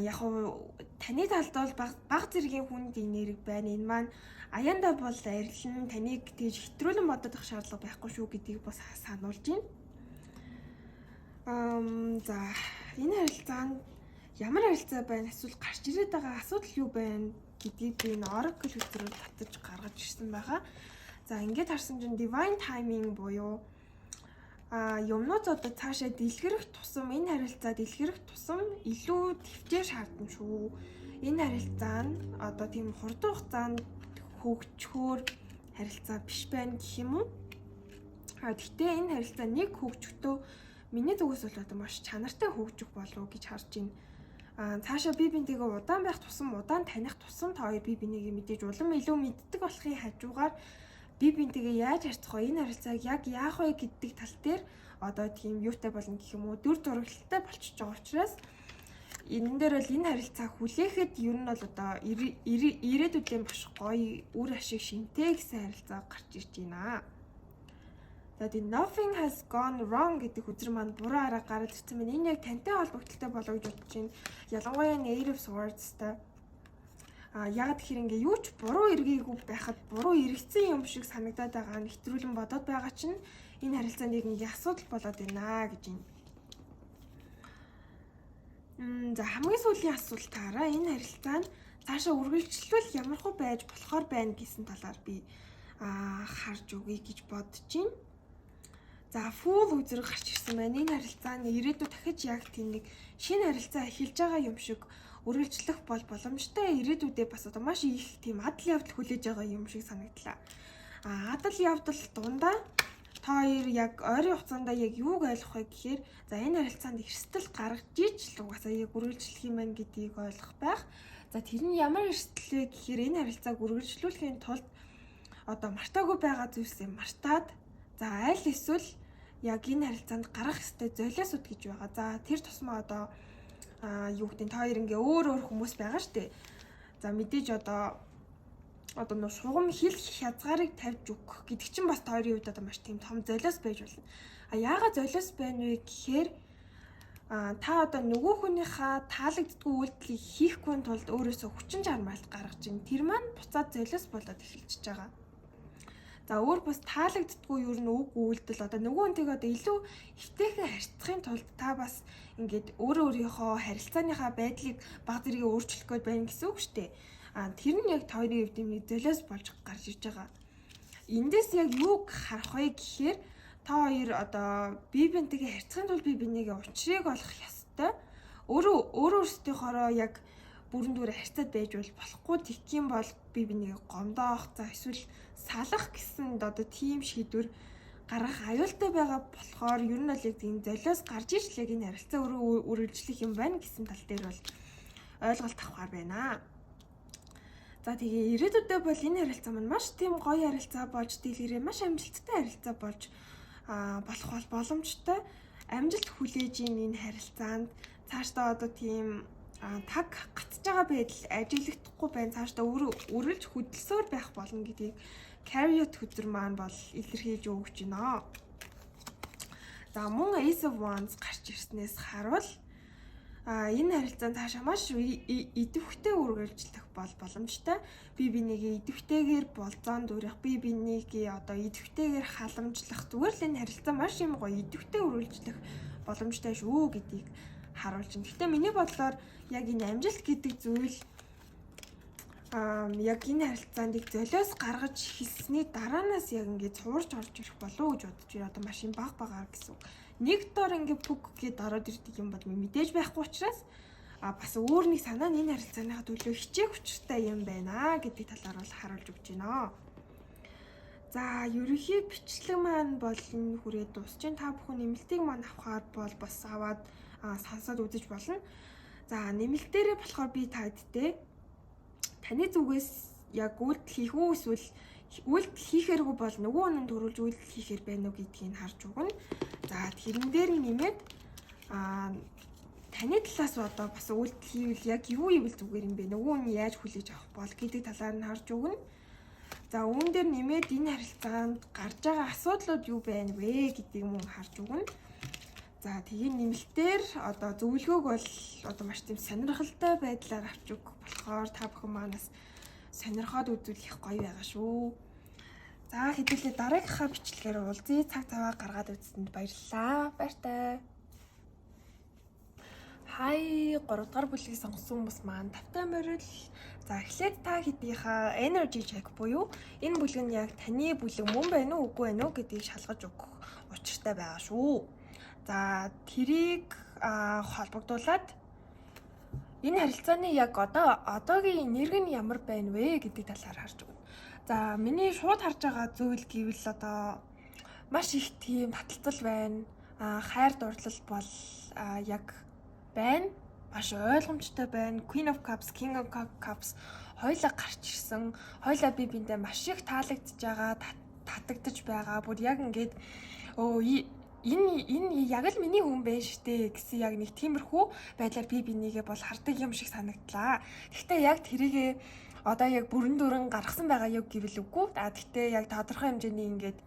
Яг уу таны талд бол баг зэргийн хүнд энерги байна. Энэ маань аяндаа бол арилн, таныг тэгж хэтрүүлэн бодох шаардлага байхгүй шүү гэдгийг бас сануулж байна. За, энэ харилцаанд ямар харилцаа байна, эсвэл гарч ирээд байгаа асуудал юу байна гэдгийг би энэ oracle хөзрөөр татаж гаргаж ирсэн байгаа. За, ингээд харсан чинь divine timing буюу юмнууд одоо цаашаа дэлгэрэх тусам, энэ харилцаа дэлгэрэх тусам илүү тэвчээр шаардна шүү. Энэ харилцаа нь одоо тийм хурдан хугацаанд хөгжөхөөр харилцаа биш байна гэх юм уу? Гэхдээ энэ харилцаа нэг хөгжихдээ миний зүгээс бол одоо маш чанартай хөгжих болов гэж харж байна. Цаашаа бие биентэйгээ удаан байх тусам, удаан таних тусам та хоёр бие бинийгээ мэдээж улам илүү мэддэг болохын хажуугаар бие биентэйгээ яаж харьцах вэ? Энэ харилцааг яг яах вэ гэдэг тал дээр одоо тийм юутай болно гэх юм уу? Дүр зурагтай болчихж байгаа учраас энэ дээр бол энэ харилцаа хүлээхэд ер нь бол одоо ирээдүйдээ маш гоё үр ашиг шинтэй гэсэн харилцаа гарч ирж байна. За, тийм nothing has gone wrong гэдэг хөзөр маань буруу арга гараад ирсэн байна. Энэ яг тантай холбогдлолтой болоо гэж бодож байна. Ялангуяа Eight of Swords-тай. Яг тэгэхээр ингээ юу ч буруу эргээгүй байхад буруу эргэцсэн юм шиг санагдаад байгаа нь хэтрүүлэн бодоод байгаа чинь энэ харилцаанд яг ингээ асуудал болоод байна гэж байна. За, хамгийн сүүлийн асуултаараа энэ харилцаа нь цаашаа үргэлжлвэл ямархуу байж болохоор байна гэсэн талаар би харж өгье гэж бодож байна. За, Fool хөзөр гарч ирсэн байна. Энэ харилцаа нь ирээдүйд дахиж яг тийм нэг шинэ харилцаа эхэлж байгаа юм шиг үргэлжлэх бол боломжтой. Ирээдүйдээ бас одоо маш их тийм адал явдал хүлээж байгаа юм шиг санагдлаа. Адал явдал дундаа та хоёр яг ойрын хугацаанд яг юуг ойлгох вэ гэхээр, за, энэ харилцаанд эрсдэл гаргаж ич л угаасаа яг үргэлжлэх юм байна гэдгийг ойлгох байх. За, тэр нь ямар эрсдэл вэ гэхээр энэ харилцааг үргэлжлүүлэхийн тулд одоо мартаагүй байгаа зүйлсээ мартаад, за, аль эсвэл Яг энэ харилцаанд гаргах ёстой золиосууд гэж байгаа. За, тэр тусмаа одоо юу гэдэг нь, та хоёр ингээ өөр өөр хүмүүс байгаа штэ. За, мэдээж одоо нөө шугам хил хязгаарыг тавьж өгөх гэдэг чинь бас та хоёрын хувьд одоо маш тийм том золиос байж болно. А яагаад золиос байна вэ гэхээр та одоо нөгөө хүнийхээ таалагддаггүй үйлдэлийг хийхгүй тулд өөрөөсөө хүчин чармайлт гаргаж ин тэр маань буцаад золиос болоод эхэлчихэж байгаа. За, өөр бас таалагддаггүй ер нь үг үйлдэл, одоо нөгөө хүнтэйгээ одоо илүү эвтэйхэн харьцахын тулд та бас ингээд өөрөө өөрийнхөө харилцааныхаа байдлыг баг зэрэг өөрчлөх гээд байна гэсэн үг шүү дээ. А тэр нь яг та хоёрын хувьд юм нэг золиос болж гарч ирж байгаа. Эндээс яг юуг харах вэ гэхээр та хоёр одоо бие биентэйгээ харьцахын тулд бие бинийгээ учрыг олох ёстой. Өөрөө өөрөө өөрсдийнхоороо яг бүрэн дүүрэн харьцаад байж бол болохгүй. Тэгэх юм бол бие бинийгээ гомдоох, за эсвэл салах гэсэн одоо тийм шийдвэр гаргах аюултай байгаа болохоор ер нь бол яг тийм золиос гарч иж л яг энэ харилцаа өөрөө үргэлжлэх юм байна гэсэн тал дээр бол ойлголт авахар байна. За, тэгээ ирээдүйдээ бол энэ харилцаа маань маш тийм гоё харилцаа болж, дийлгэрээ маш амжилттай харилцаа болж болох бол боломжтой. Амжилт хүлээж ийн энэ харилцаанд цаашдаа одоо тийм таг гацж байгаа байдал ажиглагдахгүй байна. Цаашдаа үргэлж хөдөлсөөр байх болно гэдгийг Chariot хөзөр маань бол илэрхийлж өгч байна. За, мөн Ace of Wands гарч ирснээс харуул энэ харилцаанд цаашаа маш идэвхтэй үргэлжлэх бол боломжтой. Би бинийгээ идэвхтэйгээр болзоон дүүрэх, би бинийгээ одоо идэвхтэйгээр халамжлах, зүгээр л энэ харилцаа маш юм гоё идэвхтэй үргэлжлэх боломжтой шүү гэдгийг харуулж байна. Гэхдээ миний бодлоор яг энэ амжилт гэдэг зүйл яг энэ харилцаанд их золиос гаргаж эхэлсний дараанаас яг ингээд цуварч орж ирэх болов уу гэж бодож байна. Одоо маш юм баг багаар гэсэн үг. Нэг дор ингээд пүг гээд ороод ирдэг юм бол мэдээж байхгүй учраас бас өөр нэг санаа нь энэ харилцааныхаа төлөө хичээх учиртай юм байна гэдэг талаар бол харуулж өгч байна. За, ерөнхий бичлэг маань бол энэ хүрээд дуусч байна. Та бүхэн нэмэлтийг маань авахар бол бас аваад сонсоод үзэж болно. За, нэмэлтээрээ болохоор би та хэдтэй таны зүгээс яг үйлдэл хийх үү, эсвэл үйлдэл хийхээргүй бол нөгөө хүн төрүүлж үйлдэл хийхээр байна уу гэдгийг харж өгнө. За, тэрэн дээр нэмээд таны талаас одоо бас үйлдэл хийвэл яг юу ивэл зүгээр юм бэ? Нөгөө хүн яаж хүлээж авах бол гэдэг талаар нь харж өгнө. За, үүн дээр нэмээд энэ харилцаанд гарч байгаа асуудлууд юу байна вэ гэдгийг мөн харж өгнө. За, тэгээ нэмэлтээр одоо зөвлөгөөг бол одоо маш тийм сонирхолтой байдлаар авч өгөх болохоор та бүхэн манаас сонирхоод үзвэл их гоё байгаа шүү. За, хэдүүлээ дараагийнхаа бичлэгээр уулзъя. Цаг зав гаргаад үзсэнд баярлалаа. Баяртай. Хай, 3 дугаар бүлгийг сонгосон хүмүүс маань тавтай морил. За, эхлээд та хэдийнхаа energy check буюу энэ бүлэг нь яг таны бүлэг мөн байна уу, үгүй байна уу гэдгийг шалгаж өгөх учиртай байгаа шүү. За, тэрийг холбогдуулаад энэ харилцааны яг одоо одоогийн энерги нь ямар байна вэ гэдэг талаар харж өгнө. За, миний шууд харж байгаа зүйл гэвэл одоо маш их тийм таталцал байна. Хайр дурлал бол яг байна. Маш ойлгомжтой байна. Queen of Cups, King of Cups хоёулаа гарч ирсэн. Хоёулаа би биндээ маш их таалагдж байгаа, татагдаж байгаа. Бүр яг ингээд өө энэ яг л миний хүн байх штэ гэсэн яг нэг тиймэрхүү байдлаар би бинийгээ бол хардаг юм шиг санагдлаа. Гэхдээ яг тэрийгээ одоо яг бүрэн дүүрэн гаргасан байгаа юу гэвэл үгүй. А гэхдээ яг тодорхой хэмжээний ингээд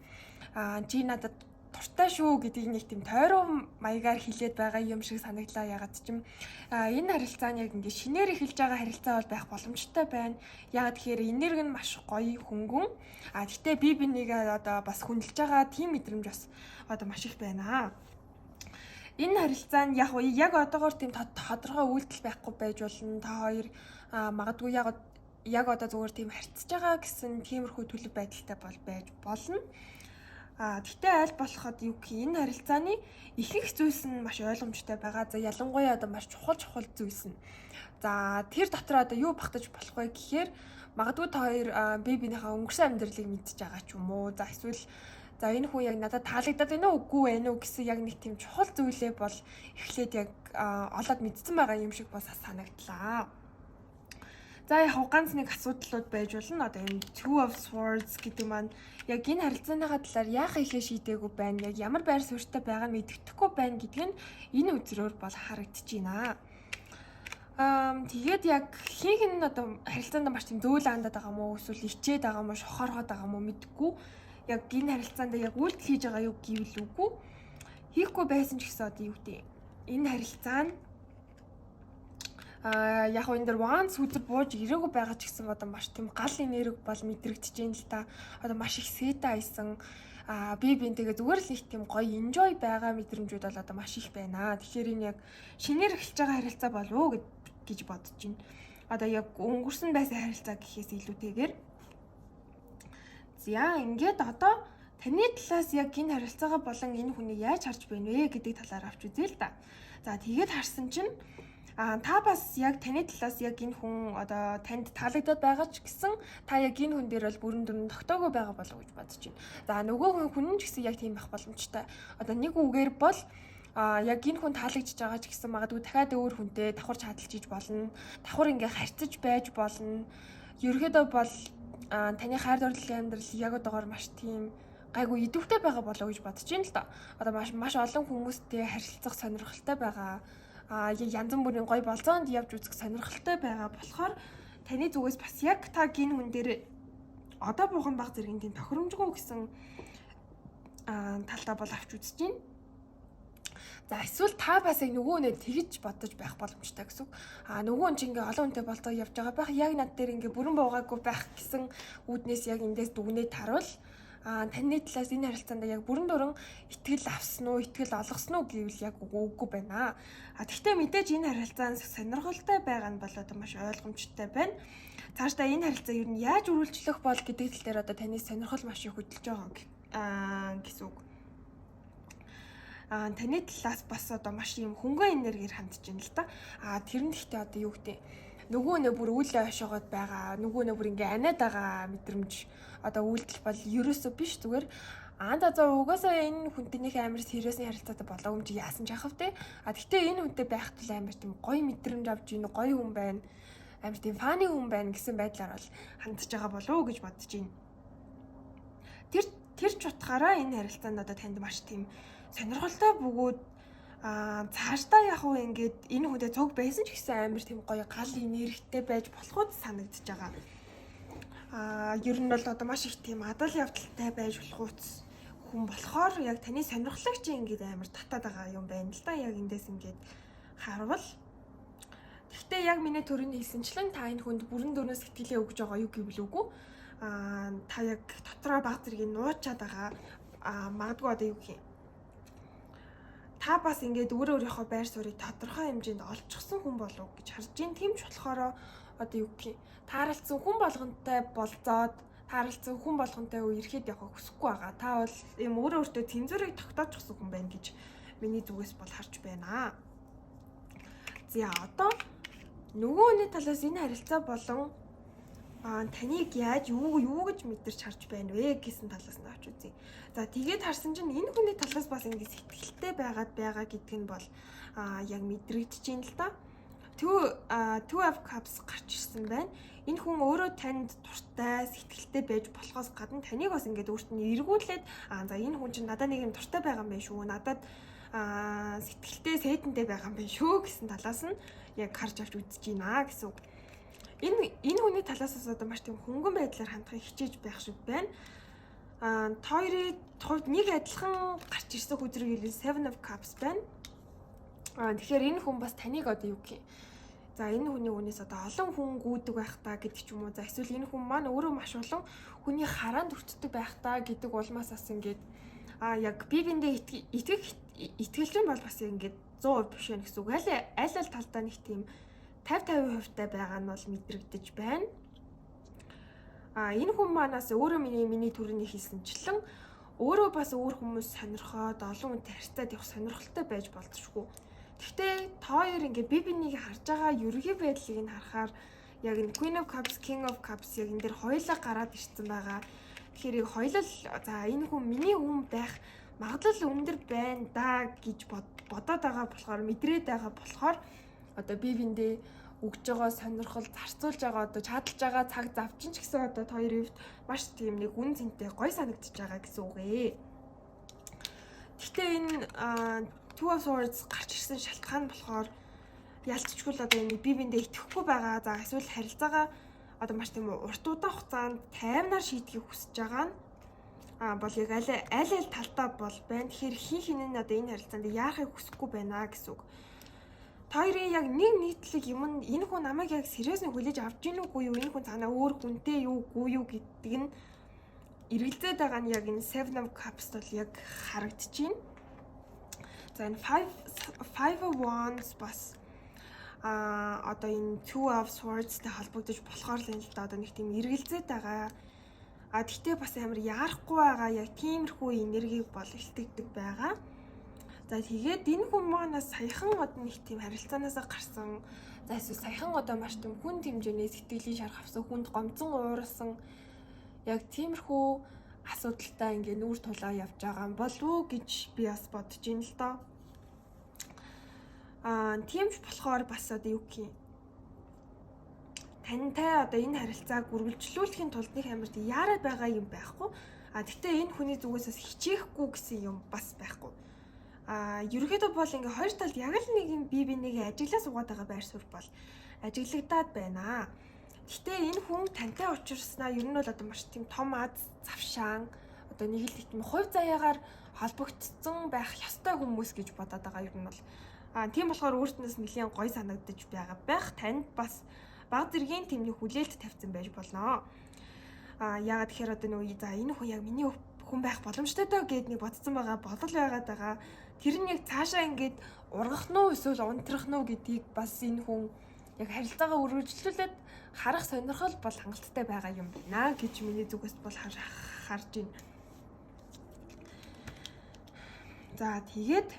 чи надад дуртай шүү гэдгийг нэг тийм тойрон маягаар хэлээд байгаа юм шиг санагдлаа. Ягаад ч юм энэ харилцаа нь яг ингээд шинээр эхэлж байгаа харилцаа бол байх боломжтой байна. Ягаад тэгэхээр энерги нь маш гоё хөнгөн. А гэхдээ би бинийг одоо бас хүндэлж байгаа тийм мэдрэмж бас одоо маш их байна. Энэ харилцаа нь яг яг одоогоор тийм тодорхой үйлдэл байхгүй байж болно. Та хоёр магадгүй яг яг одоо зүгээр тийм харьцаж байгаа гэсэн тиймэрхүү төлөв байдалтай бол байж болно. А тэгтээ аль болоход юу гэх, энэ харилцааны ихэнх зүйлс нь маш ойлгомжтой байгаа. За, ялангуяа одоо маш чухал чухал зүйлс нь. За, тэр дотор одоо юу багтаж болох вэ гэхээр магадгүй та хоёр бие биенийхээ өнгөрсөн амьдралыг мэдчихэж байгаа ч юм уу. За, эсвэл за энэ хүн яг надад таалагдаад байна уу, үгүй байна уу гэсэн яг нэг тийм чухал зүйлээ бол эхлээд яг олоод мэдсэн байгаа юм шиг бас санагдлаа. За, яг ганц нэг асуудлууд байж болно. Одоо энэ Two of Swords гэдэг маань яг энэ харилцааныхаа талаар яах ихээ шийдээгүй байна. Яг ямар байр суурьтай байгаа нь мэддэхгүй байна гэдг нь энэ үзрээр бол харагдаж байна. Тэгээд яг хин хин нь одоо харилцаанд маш тийм зөөл андаад байгаа мó, эсвэл ичээд байгаа мó, шохорхоод байгаа мó мэдэхгүй. Яг энэ харилцаанд яг үйлдэл хийж байгаа юу гэвэл үгүй. Хийхгүй байсан ч гэсэн одоо юу гэдэг, энэ харилцаа нь яг энэ дэр wands сүзэр бууж ирээгүй байгаа ч гэсэн одоо маш тийм гал энерги бол мэдрэгдэж байна л та. Одоо маш их сета айсан, би бинтэйгээ зүгээр л их тийм гоё enjoy байгаа мэдрэмжүүд бол одоо маш их байна. Тэгэхээр энэ яг шинээр эхэлж байгаа харилцаа болов уу гэж бодож байна. Одоо яг өнгөрсөн байсан харилцаа гэхээс илүүтэйгээр. За, ингээд одоо таны талаас яг энэ харилцаагаа болон энэ хүнийг яаж харж байна вэ гэдэг талаар авч үзье л да. За, тэгээд харсан чинь та бас яг таны талаас яг энэ хүн одоо танд таалагдаад байгаа ч гэсэн та яг энэ хүн дээр бол бүрэн дүрэн тогтоогүй байгаа болов уу гэж бодож байна. За, нөгөө хүн ч гэсэн яг тийм байх боломжтой. Одоо нэг үгээр бол яг энэ хүн таалагдж байгаа ч гэсэн магадгүй дахиад өөр хүнтэй давхар чадалж иж болно. Давхар ингээ харьцаж байж болно. Ерөнхийдөө бол таны хайр дурлалын амьдрал яг одоогоор маш тийм гайгүй идэвхтэй байгаа болоо гэж бодож байна л да. Одоо маш маш олон хүмүүстэй харилцах сонирхолтой байгаа, янз бүрийн гоё болзоонд явж үзэх сонирхолтой байгаа болохоор таны зүгээс бас яг та гин хүн дээр одоо буухан баг зэргийн тийм тохиромжгүй гэсэн талдаа бол авч үзэж байна. За, эсвэл та бас яг нөгөө нэ тэгж бодож байх боломжтой гэсэн үг. Нөгөө хүн чинь ингээ олон хүнтэй болцоо явж байгаа байх. Яг над дээр ингээ бүрэн буугаагүй байх гэсэн үүднээс яг эндээс дүгнээ таруул таны талаас энэ харилцаанд яг бүрэн дөрөн итгэл авсан уу, итгэл олгосон уу гэвэл яг үгүй байна. Тэгвэл мэдээж энэ харилцаанд сонирхолтой байгаа нь бол одоо маш ойлгомжтой байна. Цаашдаа энэ харилцаа ер нь яаж үргэлжлэх бол гэдэг тал дээр одоо таны сонирхол маш их хөдөлж байгаа гэсэн үг. Таны талаас бас одоо маш юм хөнгөн энергиэр хандж байна л да. Тэр нь гэхдээ одоо юу гэдэг, нөгөө нэ бүр үлээ ошоогоод байгаа, нөгөө нэ бүр ингээ аниад байгаа мэдрэмж одоо үйлдэл бол ерөөсөө биш, зүгээр за угаасаа энэ хүнтэй нэг амар serious ны харилцаатай болоогүй юм чи яасан ч яхав те. Тэгтээ энэ хүнтэй байх тул амар тийм гоё мэдрэмж авч ийн, гоё хүн байна. Амар тийм funny хүн байна гэсэн байдлаар бол хандж байгаа болов уу гэж бодож байна. Тэр ч утгаараа энэ харилцаанд одоо танд маш тийм сонирхолтой бөгөөд цаашдаа яг уу ингээд энэ хүнтэй цуг байсан ч гэсэн амар тийм гоё гал энергитэй байж болохуд санагдаж байгаа. Ер нь бол одоо маш их тийм адал явдалтай байж болохуц хүн болохоор яг таны сонирхлыг чи ингээд амар татаад байгаа юм байна л да. Яг эндээс ингээд харвал. Гэхдээ яг миний төрөний хэлсэнчлэн та энэ хүнд бүрэн дүрнээ сэтгэлээ өгж байгаа юу гэвэл үгүй. Та яг дотроо баг зэргийг нуучаад байгаа. Магадгүй одоо юу гэх юм, та бас ингээд өөрөө өөрийнхөө байр суурийг тодорхой хэмжээнд олчихсон хүн болов гэж харж байна. Тийм ч болохоор одоо юу гэх юм, тааралцсан хүн болгонтой болзоод, тааралцсан хүн болгонтой үерхэд явахыг хүсэхгүй байгаа. Та бол ийм өөрөө өөртөө тэнцвэрийг тогтоочихсон хүн байна гэж миний зүгээс бол харж байна. За, одоо нөгөө хүний талаас энэ харилцаа болон таныг яаж юу юу гэж мэдэрч харж байна вэ гэсэн талаас нь авч үзье. За, тэгээд харсан чинь энэ хүний талаас бас ингэ сэтгэлтэй байгаад байгаа гэдг нь бол яг мэдрэгдэж байна л да. Two of Cups гарч ирсэн байна. Энэ хүн өөрөө танд дуртай, сэтгэлтэй байж болохоос гадна таныг бас ингээд өөрт нь эргүүлээд за, энэ хүн чинь надад нэг юм дуртай байгаа юм байна шүү. Надад сэтгэлтэй, сайдэнтэй байгаа юм байна шүү гэсэн талаас нь яг харж авч үзэж байна гэсэн үг. Энэ хүний талаас бас одоо маш тийм хөнгөн байдлаар хандахыг хичээж байх шиг байна. Та хоёрын хувьд нэг адилхан гарч ирсэн хүзрэг хэлээ Seven of Cups байна. Тэгэхээр энэ хүн бас таныг одоо юу гэх юм. За, энэ хүний үнээс одоо олон хүн гүйдэг байх та гэдэг ч юм уу. За, эсвэл энэ хүн маань өөрөө маш олон хүний хараанд өртдөг байх та гэдэг улмаас бас ингээд яг би биендээ итгэх итгэлчин бол бас ингээд 100% биш байх гэсэн үг. Аль аль аль талдаа нэг тийм 50 50% тай байгаа нь бол мэдрэгдэж байна. Энэ хүн манаас өөрөө миний төрөний хэлсэнчлэн өөрөө бас өөр хүмүүс сонирхоод олон хүнтэй харьцаад явах сонирхолтой байж болзошгүй. Гэхдээ та хоёр ингээ би бинийг харж байгаа ерөнхий байдлыг нь харахаар яг энэ Queen of Cups, King of Cups яг энэ дэр хоёулаа гараад ирсэн байгаа. Тэгэхээр хоёулаа за, энэ хүн миний хүн байх магадлал өндөр байна да гэж бодоод байгаа болохоор, мэдрээд байгаа болохоор одоо би биендээ өгж байгаа сонирхол, зарцуулж байгаа одоо чадалж байгаа цаг зав чинь ч гэсэн одоо та хоёрын хувьд маш тийм нэг үн цэнтэй гоё санагдчихж байгаа гэсэн үг ээ. Гэхдээ энэ Two of Swords гарч ирсэн шалтгаан болохоор ялцчгүй л одоо энэ бие биендээ итгэхгүй байгаа. За, эсвэл харилцаагаа одоо маш тийм урт удаан хугацаанд тайвнаар шийдэхийг хүсэж байгаа нь бол яг аль аль аль талдаа бол байна. Тэгэхээр хин хин нь одоо энэ харилцаанд яарахыг хүсэхгүй байна гэсэн үг. Та хоёрын яг нэг нийтлэг юм нь энэ хүн намайг яг serious ны хүлээж авч гин үгүй юу? Энэ хүн цаанаа өөр хүнтэй юу үгүй юу гэдг нь эргэлзээд байгаа нь яг энэ Seven of Cups бол яг харагдчихээн. За, энэ Five of Wands бас одоо энэ Two of Swords-тэй холбогдож болохоор л юм л да, одоо нэг тийм эргэлзээд байгаа. Тэгтээ бас амар яарахгүй байгаа яг тиймэрхүү энергийг бол илтгэдэг байгаа. За, тэгээд энэ хүн манаас саяхан одоо нэг тийм харилцаанаасаа гарсан. За, эсвэл саяхан одоо маш тийм хүн хэмжээний сэтгэлийн шарх авсан, хүнд гомцон уурсан яг тиймэрхүү асуудалтай ингээ нүүр тулаа явж байгаа юм болов уу гэж би бас бодож байна л доо. Тийм ч болохоор бас одоо юу гэх юм, тантай одоо энэ харилцааг үргэлжлүүлэхийн тулд нэг амар яарад байгаа юм байхгүй. Тэгтээ энэ хүний зүгээс бас хичээхгүй гэсэн юм бас байхгүй. Ерөнхийдөө бол ингээ хоёр талд яг л нэг юм бие бинийгээ ажиглаа суугаад байгаа байр суурь бол ажиглагдаад байна. Гэтэ энэ хүн тантай учирснаа ер нь бол одоо маш тийм том аз завшаан, одоо нэг л тийм хувь заяагаар холбогдсон байх ёстой хүмүүс гэж бодоод байгаа ер нь бол. Тийм болохоор өөртнөөс нэлээд гоё санагдаж байгаа байх. Танд бас баг зэргийн тийм нэг хүлээлт тавьсан байж болно. Яагаад тэгэхээр одоо нөгөө за энэ хүн яг миний хүн байх боломжтой доо гэд нэг бодсон байгаа бодол байгаад байгаа. Тэр нь яг цаашаа ингээд ургах нь уу эсвэл унтрах нь уу гэдгийг бас энэ хүн яг харилцаагаа үргэлжлүүлээд харах сонирхол бол хангалттай байгаа юм байна гэж миний зүгээс бол харж байна. За, тэгээд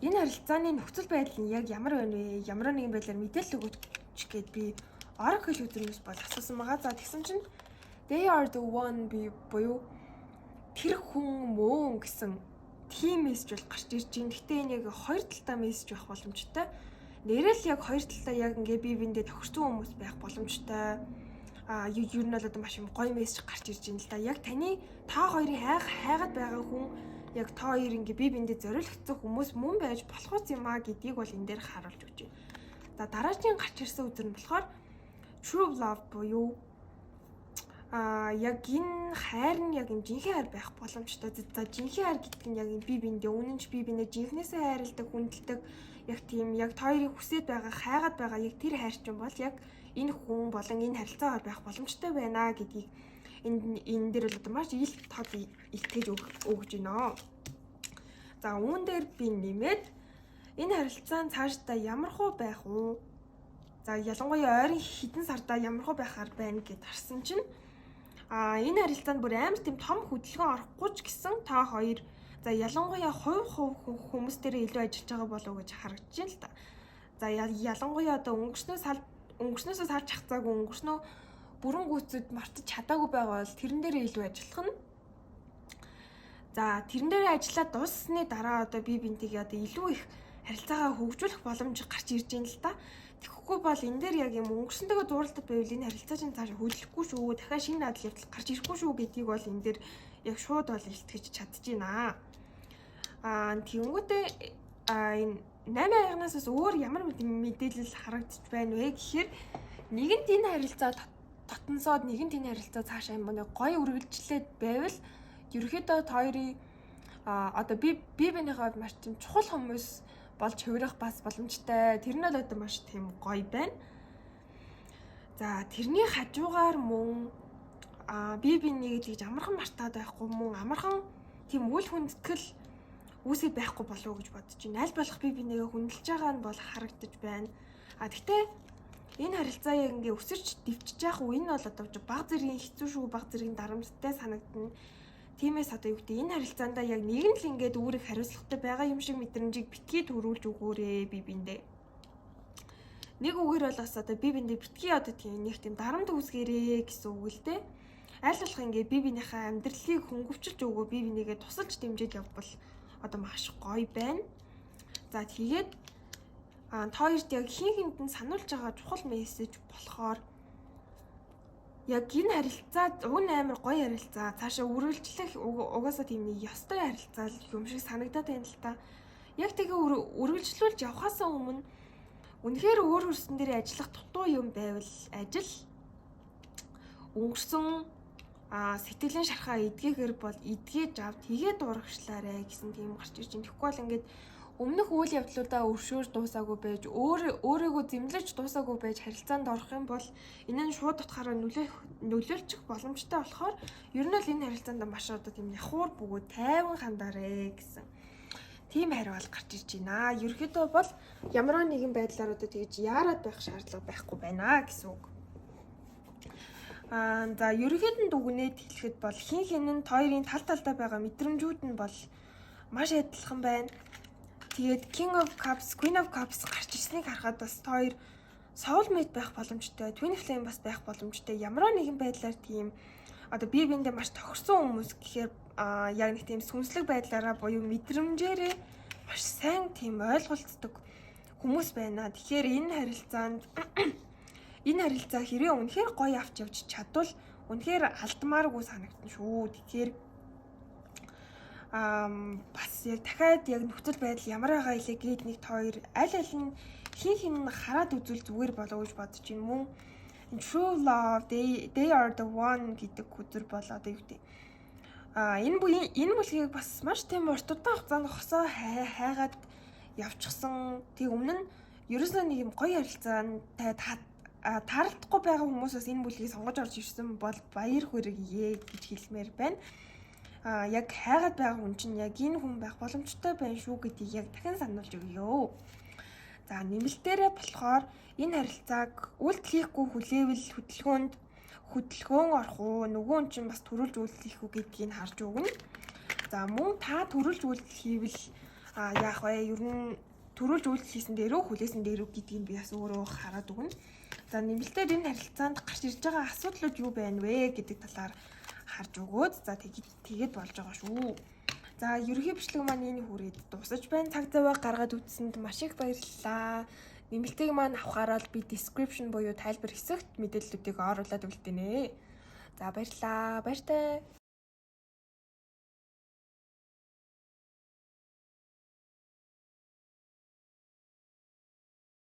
энэ харилцааны нөхцөл байдал нь яг ямар байна вэ? Ямар нэгэн байдлаар мэдээлэл өгөөч гэд би Oracle үзмээс бол асуусан байгаа. За, тэгсэн чинь they are the one би буюу тэр хүн мөн гэсэн тийм мессеж бол гарч ирж байна. Гэтэ энэ яг хоёр талтай мессеж байх боломжтой. Нэрэл яг хоёр талдаа яг ингээ бие биендээ тохирсон хүмүүс байх боломжтой. Ер нь бол одоо маш юм гоё мессеж гарч ирж байна л да. Яг таны та хоёрын хайгаад байгаа хүн яг та хоёр ингээ бие биендээ зориулагдсан хүмүүс мөн байж болох юм а гэдгийг бол энэ дээр харуулж өгч байна. За, дараагийн гарч ирсэн үзэр нь болохоор true love буюу яг энэ хайр нь яг юм жинхэнэ хайр байх боломжтой. За, жинхэнэ хайр гэдэг нь яг юм бие биендээ үнэнч, бие биенээ жинхнээсээ хайрладаг, хүндэлдэг, яг тийм яг та хоёрыг хүсээд байгаа, хайгаад байгаа яг тэр хайр чинь бол яг энэ хүн болон энэ харилцаа байх боломжтой байна гэдгийг энэ дээр бол одоо маш ил тод илтгэж өгж байна. За, үүн дээр би нэмээд энэ харилцаа нь цаашдаа ямар хуу байх уу? За, ялангуяа ойрын хэдэн сардаа ямар хуу байхаар байна гэд харсан чинь энэ харилцаанд бүр амар тийм том хөдөлгөөн орохгүй ч гэсэн та хоёр, за, ялангуяа хувь хувь хүмүүс дээр илүү ажиллаж байгаа болов уу гэж харагдаж байна л та. За, ялангуяа одоо өнгөрснөөсөө салж хацаагүй, өнгөрснөө бүрэн гүйцэд мартаж чадаагүй байгаа бол тэрэн дээрээ илүү ажиллах нь. За, тэрэн дээрээ ажиллаад дууссаны дараа одоо бие биентэйгээ одоо илүү их харилцаагаа хөгжүүлэх боломж гарч ирж байна л та. Тэгэхгүй бол энэ дээр яг юм өнгөрсөнтэйгээ дууралдаад байвал энэ харилцаа чинь цааш хөдлөхгүй шүү. Дахиад шинэ адал явдал гарч ирэхгүй шүү гэдгийг бол энэ дээр яг шууд бол илтгэж чадчихэв. Тэгэнгүүтээ энэ 8 аягнаас бас өөр ямар мэдээлэл харагдчих байна вэ гэхээр нэгэнт энэ харилцаа дотносоод, нэгэнт энэ харилцаа цаашаа юм нэг гоё үргэлжлээд байвал ерөөхдөө та хоёрын одоо би бие биенийхээ маш тийм чухал хүмүүс болж хувирах бас боломжтой. Тэр нь бол одоо маш тийм гоё байна. За, тэрний хажуугаар мөн бие биенийг тэгж амархан мартаад байхгүй, мөн амархан тийм үл хүндэтгэл үүсээд байхгүй болов уу гэж бодож байна. Аль болох бие биенийгээ хүндэлж байгаа нь бол харагдаж байна. Тэгтээ энэ харилцаа яг ингээ өсөрч дэвчиж явах үе нь бол одоо баг зэргийн хэцүү шүү, баг зэргийн дарамттай санагдана. Тиймээс одоо юу гэдэг, энэ харилцаандаа яг нэг нь л ингээд үүрэг хариуцлагатай байгаа юм шиг мэдрэмжийг битгий төрүүлж өгөөрэй бие биендээ. Нэг үгээр бол бас одоо бие биендээ битгий одоо тийм нэг тийм дарамт үүсгээрэй гэсэн үг л дээ. Аль болох ингээ бие биенийхээ амьдралыг хөнгөвчилж өгөө, бие бинийгээ тусалж дэмжиж явбал одоо маш гоё байна. За, тэгээд Та хоёрт яг хин хинд нь сануулж байгаа чухал мессеж болохоор яг энэ харилцаа уг нь амар гоё харилцаа, цаашаа үргэлжлэх угаасаа тийм нэг ёстой харилцаа юм шиг санагдаад байна л та. Яг тэгээ үргэлжлүүлж явахаасаа өмнө үнэхээр өөр өөрсөн дээр ажиллах дутуу юм байвал ажил өнгөрсөн сэтгэлийн шархаа эдгээхээр бол эдгээж ав, тэгээд урагшлаарэ гэсэн тийм гарч ирж байна. Тэгэхгүй бол ингээд өмнөх үйл явдлуудаа өршөөр дуусаагүй байж, өөрийгөө зэмлэж дуусаагүй байж харилцаанд орох юм бол энэ нь шууд утгаараа нөлөөлчих боломжтой болохоор ер нь л энэ харилцаанд маш одоо тийм нягхуур бөгөөд тайван хандаарэ гэсэн тийм хариу бол гарч ирж байна. Ерөнхийдөө бол ямар нэгэн байдлаар одоо тэгж яарад байх шаардлага байхгүй байна гэсэн үг. За, ерөнхийд нь дүгнээд хэлэхэд бол хин хин нь хоёрын тал талдаа байгаа мэдрэмжүүд нь бол маш адилхан байна. Тэгээд King of Cups, Queen of Cups гарч ирснийг харахад бас хоёр soulmate байх боломжтой, twin flame бас байх боломжтой. Ямар нэгэн байдлаар тийм одоо бие биендээ маш тохирсон хүмүүс гэхээр яг нэг тийм сүнслэг байдлаараа буюу мэдрэмжээрээ маш сайн тийм ойлголцдог хүмүүс байна. Тэгэхээр энэ харилцаа хэрэг үнэхээр гоё авч явж чадвал үнэхээр алдмааргүй санагдана шүү. Тэгэхээр бас яг дахиад яг нөхцөл байдал ямар байгаа илээ гээд нэг хоёр аль аль нь хин хин хараад үзвэл зүгээр болов гэж бодож байна. Мөн true love, they are the one гэдэг хөзөр бол одоо юу гэдэг энэ бүлгийг бас маш тийм урт удаан хугацаанд хосоо хайгаад явчихсан. Тэг өмнө нь ерөөсөө нэг юм гоё харилцаантай таарлахгүй байгаа хүмүүс бас энэ бүлгийг сонгож орж ирсэн бол баяр хүргэе гэж хэлмээр байна. Яг хайгаад байгаа хүн чинь яг энэ хүн байх боломжтой байна шүү гэдгийг яг дахин сануулж өгье. За, нэмэлтээрээ болохоор энэ харилцааг үйлдэл хийхгүй хүлээвэл хөдөлгөөнд хөдөлгөөн орох уу, нөгөө хүн чинь бас төрүүлж үйлдэл хийх үү гэдгийг харж өгнө. За, мөн та төрүүлж үйлдэл хийвэл яах вэ? Ер нь төрүүлж үйлдэл хийсэн дээрөө хүлээсэн дээрөө гэдгийг би бас өөрөө хараад өгнө. За, нэмэлтээр энэ харилцаанд гарч ирж байгаа асуудлууд юу байна вэ гэдэг талаар харж өгөөд, за, тэгээд болж байгаа шүү. За, ерөнхий бичлэг маань энэ хүрээд дуусаж байна. Цаг зав гаргаад үзсэнд маш их баярлалаа. Нэмэлтийг маань авахаараа л би description буюу тайлбар хэсэгт мэдээллүүдийг оруулаад үлдээнэ. За, баярлалаа. Баяртай.